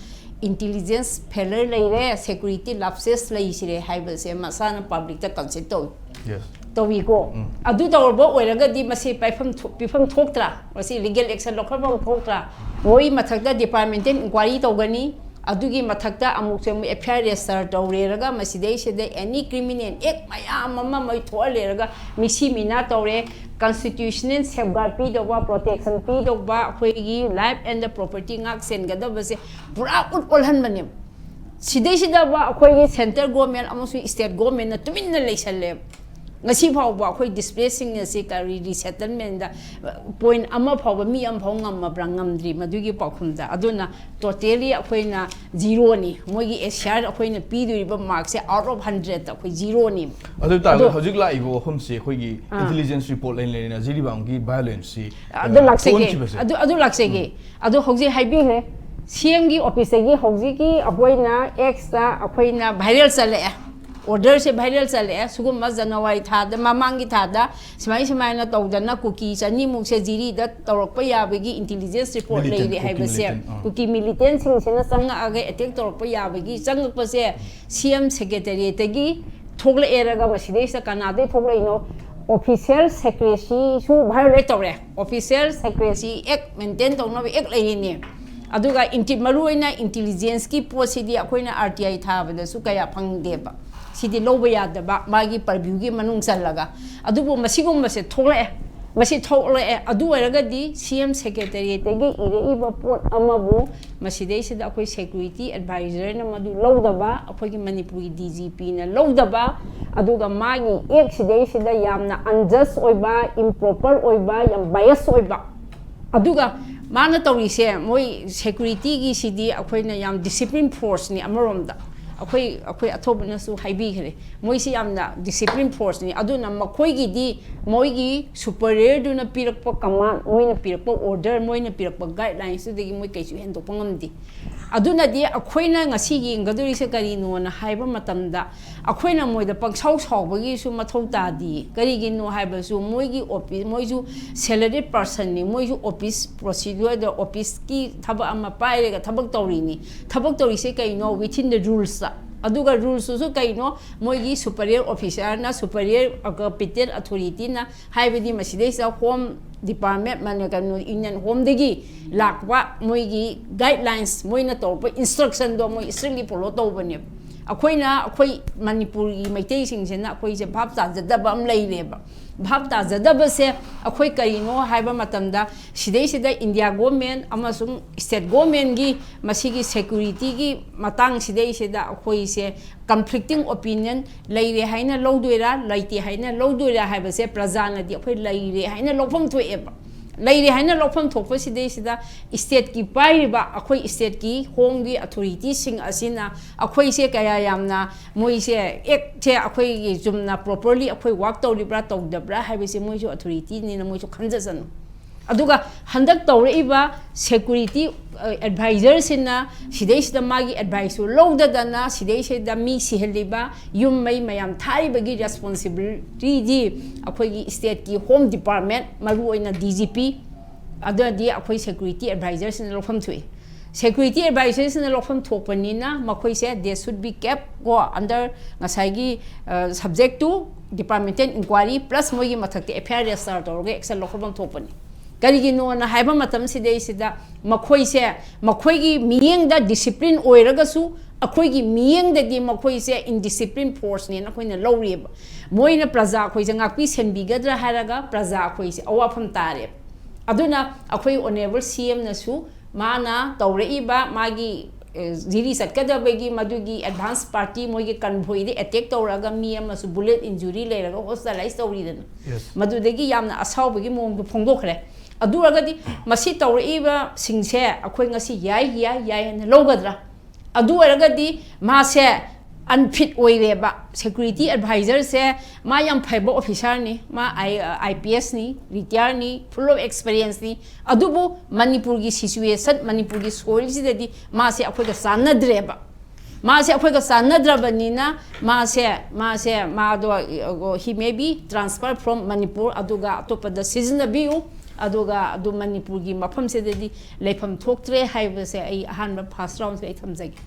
intelligence failure ꯂꯩꯔꯦ, security lapses ꯂꯩꯁꯤꯔꯦ ꯍꯥꯏꯕꯁꯦ ꯃꯁꯥꯅ public ꯇ concede ꯇꯧꯏ꯫ Yes. ꯇꯧꯏꯀꯣ꯫ ꯎꯝ. ꯑꯗꯨ ꯇꯧꯔꯕ ꯑꯣꯏꯔꯒꯗꯤ ꯃꯁꯤ ꯄꯥꯏꯐꯝ ꯊꯣ-, ꯄꯤꯐꯝ ꯊꯣꯛꯇ꯭ꯔꯥ? ꯃꯁꯤ legal action ꯂꯧꯈꯠꯐꯝ ꯊꯣꯛꯇ꯭ꯔꯥ? ꯃꯣꯏ ꯃꯊꯛꯇ departmental inquiry ꯇꯧꯒꯅꯤ꯫ ꯑꯗꯨꯒꯤ ꯃꯊꯛꯇ ꯑꯃꯨꯛꯁꯨ ꯑꯃꯨꯛ F I R register ꯇꯧꯔꯦꯔꯒ ꯃꯁꯤꯗꯩꯁꯤꯗ any criminal act ꯃꯌꯥꯝ ꯑꯃ ꯃꯣꯏ ꯊꯣꯛꯍꯜꯂꯦꯔꯒ ꯃꯤꯁꯤ ꯃꯤꯅꯥ ꯇꯧꯔꯦ, constitutional safeguard ꯄꯤꯗꯧꯕ, protection ꯄꯤꯗꯧꯕ, ꯑꯩꯈꯣꯏꯒꯤ life and the property ꯉꯥꯛ ꯁꯦꯟꯒꯗꯕꯁꯦ ꯄꯨꯔꯥ ꯎꯠ ꯑꯣꯜꯍꯟꯕꯅꯦꯕ꯫ ꯁꯤꯗꯩꯁꯤꯗꯕ ꯑꯩꯈꯣꯏꯒꯤ central government ꯑꯃꯁꯨꯡ state government ꯅ ꯇꯨꯃꯤꯟꯅ ꯂꯩꯁꯜꯂꯦꯕ꯫ ꯉꯁꯤ ꯐꯥꯎꯕ ꯑꯩꯈꯣꯏ displaced ꯁꯤꯡ ꯑꯁꯤ ꯀꯔꯤ resettlement ꯗ point ꯑꯃ ꯐꯥꯎꯕ, ꯃꯤ ꯑꯃ ꯐꯥꯎ ꯉꯝꯃꯕ꯭ꯔꯥ? ꯉꯝꯗ꯭ꯔꯤ ꯃꯗꯨꯒꯤ ꯄꯥꯎꯈꯨꯝꯗ꯫ ꯑꯗꯨꯅ totally ꯑꯩꯈꯣꯏꯅ zero ꯅꯤ꯫ ꯃꯣꯏꯒꯤ S I R ꯑꯩꯈꯣꯏꯅ ꯄꯤꯗꯣꯔꯤꯕ mark say out of hundred ꯗ ꯑꯩꯈꯣꯏ zero ꯅꯤ꯫ ꯑꯗꯨ ꯑꯣꯏꯇꯥꯔꯒꯗꯤ ꯑꯗꯣ ꯍꯧꯖꯤꯛ ꯂꯥꯛꯏꯕ ꯋꯥꯐꯝꯁꯤ ꯑꯩꯈꯣꯏꯒꯤ ꯑꯥ꯫ Intelligence report ꯂꯩꯅ ꯂꯩꯅ ꯖꯤꯔꯤꯕꯥꯝꯒꯤ violence ꯁꯤ, ꯑꯗꯨ ꯑ, ꯂꯥꯛꯆꯒꯦ꯫ ꯊꯣꯛꯍꯟꯈꯤꯕꯁꯦ꯫ ꯑꯗꯨ, ꯑꯗꯨ ꯂꯥꯛꯆꯒꯦ꯫ ꯑꯗꯣ ꯍꯧꯖꯤꯛ ꯍꯥꯏꯕꯤꯈ꯭ꯔꯦ, C M ꯒꯤ office ꯇꯒꯤ ꯍꯧꯖꯤꯛꯀꯤ ꯑꯩꯈꯣꯏꯅ X ꯇ ꯑꯩꯈꯣꯏꯅ viral ꯆꯠꯂꯛꯑꯦ, order ꯁꯦ viral ꯆꯠꯂꯛꯑꯦ꯫ ꯁꯤꯒꯨꯝꯕ January ꯊꯥꯗ, ꯃꯃꯥꯡꯒꯤ ꯊꯥꯗ ꯁꯨꯃꯥꯏ ꯁꯨꯃꯥꯏꯅ ꯇꯧꯗꯅ ꯀꯨꯀꯤ ꯆꯅꯤꯃꯨꯛꯁꯦ ꯖꯤꯔꯤꯗ ꯇꯧꯔꯛꯄ ꯌꯥꯕꯒꯤ intelligence report Militant, ꯂꯩꯔꯦ ꯀꯨꯀꯤ ꯍꯥꯏꯕꯁꯦ, militant, ꯑꯥ꯫ ꯀꯨꯀꯤ militant ꯁꯤꯡꯁꯤꯅ ꯆꯪꯉꯛꯑꯒ attack ꯇꯧꯔꯛꯄ ꯌꯥꯕꯒꯤ ꯆꯪꯉꯛꯄꯁꯦ C M secretariat ꯇꯒꯤ ꯊꯣꯛꯂꯛꯑꯦꯔꯒ ꯃꯁꯤꯗꯩꯁꯤꯗ ꯀꯅꯥꯗꯩ ꯊꯣꯛꯂꯛꯏꯅꯣ? Official secrecy ꯁꯨ violate ꯇꯧꯔꯦ꯫ Official secrecy act maintain ꯇꯧꯅꯕ act ꯂꯩꯔꯤꯅꯦ꯫ ꯑꯗꯨꯒ inti-, ꯃꯔꯨꯑꯣꯏꯅ intelligence ꯀꯤ ꯄꯣꯠꯁꯤꯗꯤ ꯑꯩꯈꯣꯏꯅ R T I ꯊꯥꯕꯗꯁꯨ ꯀꯌꯥ ꯐꯪꯗꯦꯕ꯫ ꯁꯤꯗꯤ ꯂꯧꯕ ꯌꯥꯗꯕ, ꯃꯥꯒꯤ purview ꯒꯤ ꯃꯅꯨꯡ ꯆꯜꯂꯒ꯫ ꯑꯗꯨꯕꯨ ꯃꯁꯤꯒꯨꯝꯕꯁꯦ ꯊꯣꯛꯂꯛꯑꯦ꯫ ꯃꯁꯤ ꯊꯣꯛꯂꯛꯑꯦ꯫ ꯑꯗꯨ ꯑꯣꯏꯔꯒꯗꯤ C M secretariat ꯇꯒꯤ ꯏꯔꯛꯏꯕ ꯄꯣꯠ ꯑꯃꯕꯨ ꯃꯁꯤꯗꯩꯁꯤꯗ ꯑꯩꯈꯣꯏ security advisor ꯅ ꯃꯗꯨ ꯂꯧꯗꯕ, ꯑꯩꯈꯣꯏꯒꯤ ꯃꯅꯤꯄꯨꯔꯒꯤ D G P ꯅ ꯂꯧꯗꯕ, ꯑꯗꯨꯒ ꯃꯥꯒꯤ act ꯁꯤꯗꯩꯁꯤꯗ ꯌꯥꯝꯅ unjust ꯑꯣꯏꯕ, improper ꯑꯣꯏꯕ, ꯌꯥꯝ bias ꯑꯣꯏꯕ꯫ ꯑꯗꯨꯒ ꯃꯥꯅ ꯇꯧꯔꯤꯁꯦ, ꯃꯣꯏ security ꯒꯤꯁꯤꯗꯤ ꯑꯩꯈꯣꯏꯅ ꯌꯥꯝ discipline force ꯅꯤ ꯑꯃꯔꯣꯝꯗ꯫ ꯑꯩꯈꯣꯏ, ꯑꯩꯈꯣꯏ ꯑꯊꯧꯕꯅꯁꯨ ꯍꯥꯏꯕꯤꯈ꯭ꯔꯦ, ꯃꯣꯏꯁꯤ ꯌꯥꯝꯅ discipline force ꯅꯤ꯫ ꯑꯗꯨꯅ ꯃꯈꯣꯏꯒꯤꯗꯤ ꯃꯣꯏꯒꯤ superior ꯗꯨꯅ ꯄꯤꯔꯛꯄ command, ꯃꯣꯏꯅ ꯄꯤꯔꯛꯄ order, ꯃꯣꯏꯅ ꯄꯤꯔꯛꯄ guidelines ꯇꯨꯗꯒꯤ ꯃꯣꯏ ꯀꯩꯁꯨ ꯍꯦꯟꯗꯣꯛꯄ ꯉꯝꯗꯦ꯫ ꯑꯗꯨꯅꯗꯤ ꯑꯩꯈꯣꯏꯅ ꯉꯁꯤ ꯌꯦꯡꯒꯗꯧꯔꯤꯁꯦ ꯀꯔꯤꯅꯣꯅ ꯍꯥꯏꯕ ꯃꯇꯝꯗ, ꯑꯩꯈꯣꯏꯅ ꯃꯣꯏꯗ ꯄꯪꯁꯥꯎ ꯁꯥꯎꯕꯒꯤꯁꯨ ꯃꯊꯧ ꯇꯥꯗꯦ꯫ ꯀꯔꯤꯒꯤꯅꯣ ꯍꯥꯏꯕꯁꯨ ꯃꯣꯏꯒꯤ ꯑꯣꯐꯤꯁ, ꯃꯣꯏꯁꯨ salaried personꯅꯤ, ꯃꯣꯏꯁꯨ ꯑꯣꯐꯤꯁ ꯄ꯭ꯔꯣꯁꯤꯗ꯭ꯌꯨꯔꯗ ꯑꯣꯐꯤꯁꯀꯤ ꯊꯕꯛ ꯑꯃ ꯄꯥꯏꯔꯒ ꯊꯕꯛ ꯇꯧꯔꯤꯅꯤ꯫ ꯊꯕꯛ ꯇꯧꯔꯤꯁꯦ ꯀꯩꯅꯣ? Within the rulesꯇ꯫ ꯑꯗꯨꯒ rulesꯇꯨꯁꯨ ꯀꯩꯅꯣ? ꯃꯣꯏꯒꯤ superior officerꯅ, superior competent authorityꯅ, ꯍꯥꯏꯕꯗꯤ ꯃꯁꯤꯗꯩꯁꯤꯗ home department, ꯃꯥꯅ ꯀꯩꯅꯣ, Union Homeꯗꯒꯤ ꯂꯥꯛꯄ ꯃꯣꯏꯒꯤ guidelines, ꯃꯣꯏꯅ ꯇꯧꯔꯛꯄ instructionꯗꯣ ꯃꯣꯏ strictly follow ꯇꯧꯕꯅꯦꯕ꯫ ꯑꯩꯈꯣꯏꯅ, ꯑꯩꯈꯣꯏ ꯃꯅꯤꯄꯨꯔꯒꯤ ꯃꯩꯇꯩꯁꯤꯡꯁꯤꯅ ꯑꯩꯈꯣꯏꯁꯦ ꯚꯥꯞ ꯇꯥꯖꯗꯕ ꯑꯃ ꯂꯩꯔꯦꯕ꯫ ꯚꯥꯞ ꯇꯥꯖꯗꯕꯁꯦ ꯑꯩꯈꯣꯏ ꯀꯔꯤꯅꯣ ꯍꯥꯏꯕ ꯃꯇꯝꯗ, ꯁꯤꯗꯩꯁꯤꯗ India government ꯑꯃꯁꯨꯡ state governmentꯀꯤ ꯃꯁꯤꯒꯤ securityꯒꯤ ꯃꯇꯥꯡꯁꯤꯗꯩꯁꯤꯗ ꯑꯩꯈꯣꯏꯁꯦ conflicting opinion ꯂꯩꯔꯦ ꯍꯥꯏꯅ ꯂꯧꯗꯣꯏꯔꯥ, ꯂꯩꯇꯦ ꯍꯥꯏꯅ ꯂꯧꯗꯣꯏꯔꯥ ꯍꯥꯏꯕꯁꯦ ꯄ꯭ꯔꯖꯥꯅꯗꯤ ꯑꯩꯈꯣꯏ ꯂꯩꯔꯦ ꯍꯥꯏꯅ ꯂꯧꯐꯝ ꯊꯣꯛꯑꯦꯕ꯫ ꯂꯩꯔꯦ ꯍꯥꯏꯅ ꯂꯧꯐꯝ ꯊꯣꯛꯄꯁꯤꯗꯩꯁꯤꯗ stateꯀꯤ ꯄꯥꯏꯔꯤꯕ, ꯑꯩꯈꯣꯏ stateꯀꯤ homeꯒꯤ authorityꯁꯤꯡ ꯑꯁꯤꯅ ꯑꯩꯈꯣꯏꯁꯦ ꯀꯌꯥ ꯌꯥꯝꯅ, ꯃꯣꯏꯁꯦ actꯁꯦ ꯑꯩꯈꯣꯏꯒꯤ ꯆꯨꯝꯅ properly ꯑꯩꯈꯣꯏ work ꯇꯧꯔꯤꯕ꯭ꯔꯥ ꯇꯧꯗꯕ꯭ꯔꯥ ꯍꯥꯏꯕꯁꯦ ꯃꯣꯏꯁꯨ authorityꯅꯤꯅ ꯃꯣꯏꯁꯨ ꯈꯟꯖꯁꯅꯨ꯫ ꯑꯗꯨꯒ ꯍꯟꯗꯛ ꯇꯧꯔꯛꯏꯕ security advisorꯁꯤꯅ ꯁꯤꯗꯩꯁꯤꯗ ꯃꯥꯒꯤ adviceꯁꯨ ꯂꯧꯗꯗꯅ ꯁꯤꯗꯩꯁꯤꯗ ꯃꯤ ꯁꯤꯍꯜꯂꯤꯕ, ꯌꯨꯝ ꯃꯩ ꯃꯌꯥꯝ ꯊꯥꯔꯤꯕꯒꯤ responsibilityꯗꯤ ꯑꯩꯈꯣꯏꯒꯤ stateꯀꯤ home department, ꯃꯔꯨꯑꯣꯏꯅ DGP, ꯑꯗꯨꯅꯗꯤ ꯑꯩꯈꯣꯏ security advisorꯁꯤꯅ ꯂꯧꯐꯝ ꯊꯣꯛꯏ꯫ Security advisorꯁꯤꯅ ꯂꯧꯐꯝ ꯊꯣꯛꯄꯅꯤꯅ ꯃꯈꯣꯏꯁꯦ they should be kept ꯀꯣ under ꯉꯁꯥꯏꯒꯤ subject to departmental inquiry plus ꯃꯣꯏꯒꯤ ꯃꯊꯛꯇ FIR register ꯇꯧꯔꯒ action ꯂꯧꯐꯝ ꯊꯣꯛꯄꯅꯤ꯫ ꯀꯔꯤꯒꯤꯅꯣꯅ ꯍꯥꯏꯕ ꯃꯇꯝꯁꯤꯗꯩꯁꯤꯗ ꯃꯈꯣꯏꯁꯦ, ꯃꯈꯣꯏꯒꯤ ꯃꯤꯠꯌꯦꯡꯗ discipline ꯑꯣꯏꯔꯒꯁꯨ ꯑꯩꯈꯣꯏꯒꯤ ꯃꯤꯠꯌꯦꯡꯗꯗꯤ ꯃꯈꯣꯏꯁꯦ indiscipline forceꯅꯦꯅ ꯑꯩꯈꯣꯏꯅ ꯂꯧꯔꯤꯕ꯫ ꯃꯣꯏꯅ ꯄ꯭ꯔꯖꯥ ꯑꯩꯈꯣꯏꯁꯦ ꯉꯥꯛꯄꯤ ꯁꯦꯟꯕꯤꯒꯗ꯭ꯔꯥ ꯍꯥꯏꯔꯒ ꯄ꯭ꯔꯖꯥ ꯑꯩꯈꯣꯏꯁꯦ ꯑꯋꯥꯐꯝ ꯇꯥꯔꯦꯕ꯫ ꯑꯗꯨꯅ ꯑꯩꯈꯣꯏ honourable CMꯅꯁꯨ ꯃꯥꯅ ꯇꯧꯔꯛꯏꯕ ꯃꯥꯒꯤ, ꯑꯦ, ꯖꯤꯔꯤ ꯆꯠꯀꯗꯕꯒꯤ ꯃꯗꯨꯒꯤ advance party ꯃꯣꯏꯒꯤ convoyꯗ attack ꯇꯧꯔꯛꯑꯒ ꯃꯤ ꯑꯃꯁꯨ bullet injury ꯂꯩꯔꯒ hospitalise ꯇꯧꯔꯤꯗꯅ꯫ Yes. ꯃꯗꯨꯗꯒꯤ ꯌꯥꯝꯅ ꯑꯁꯥꯎꯕꯒꯤ ꯃꯑꯣꯡꯗꯣ ꯐꯣꯡꯗꯣꯛꯈ꯭ꯔꯦ꯫ ꯑꯗꯨ ꯑꯣꯏꯔꯒꯗꯤ ꯃꯁꯤ ꯇꯧꯔꯛꯏꯕꯁꯤꯡꯁꯦ ꯑꯩꯈꯣꯏ ꯉꯁꯤ ꯌꯥꯏ, ꯌꯥꯏ, ꯌꯥꯏ ꯍꯥꯏꯅ ꯂꯧꯒꯗ꯭ꯔꯥ? ꯑꯗꯨ ꯑꯣꯏꯔꯒꯗꯤ ꯃꯥꯁꯦ ꯑꯟꯐꯤꯠ ꯑꯣꯏꯔꯦꯕ꯫ ꯁꯦꯀ꯭ꯌꯨꯔꯤꯇꯤ ꯑꯦꯗꯚꯥꯏꯖꯔꯁꯦ ꯃꯥ ꯌꯥꯝ ꯐꯕ ꯑꯣꯐꯤꯁꯥꯔꯅꯤ, ꯃꯥ ꯑꯥꯏ ꯄꯤ ꯑꯦꯁꯅꯤ, ꯔꯤꯇꯥꯌꯔꯅꯤ, ꯐꯨꯜ ꯑꯣꯐ ꯑꯦꯛꯁꯄꯤꯔꯤꯌꯦꯟꯁꯅꯤ꯫ ꯑꯗꯨꯕꯨ ꯃꯅꯤꯄꯨꯔꯒꯤ ꯁꯤꯆꯨꯋꯦꯁꯟ, ꯃꯅꯤꯄꯨꯔꯒꯤ ꯁꯣꯏꯜꯁꯤꯗꯗꯤ ꯃꯥꯁꯦ ꯑꯩꯈꯣꯏꯒ ꯆꯥꯟꯅꯗ꯭ꯔꯦꯕ꯫ ꯃꯥꯁꯦ ꯑꯩꯈꯣꯏꯒ ꯆꯥꯟꯅꯗ꯭ꯔꯕꯅꯤꯅ ꯃꯥꯁꯦ ꯃꯥꯁꯦ ꯃꯥꯗꯣ, he may be transfer from Manipur, ꯑꯗꯨꯒ ꯑꯇꯣꯞꯄꯗ ꯁꯤꯖꯤꯟꯅꯕꯤꯌꯨ, ꯑꯗꯨꯒ ꯑꯗꯨ ꯃꯅꯤꯄꯨꯔꯒꯤ ꯃꯐꯝꯁꯤꯗꯗꯤ ꯂꯩꯐꯝ ꯊꯣꯛꯇ꯭ꯔꯦ ꯍꯥꯏꯕꯁꯦ ꯑꯩ ꯑꯍꯥꯟꯕ ꯐꯥꯔꯁ ꯔꯥꯎꯟꯁꯦ ꯑꯩ ꯊꯝꯖꯒꯦ꯫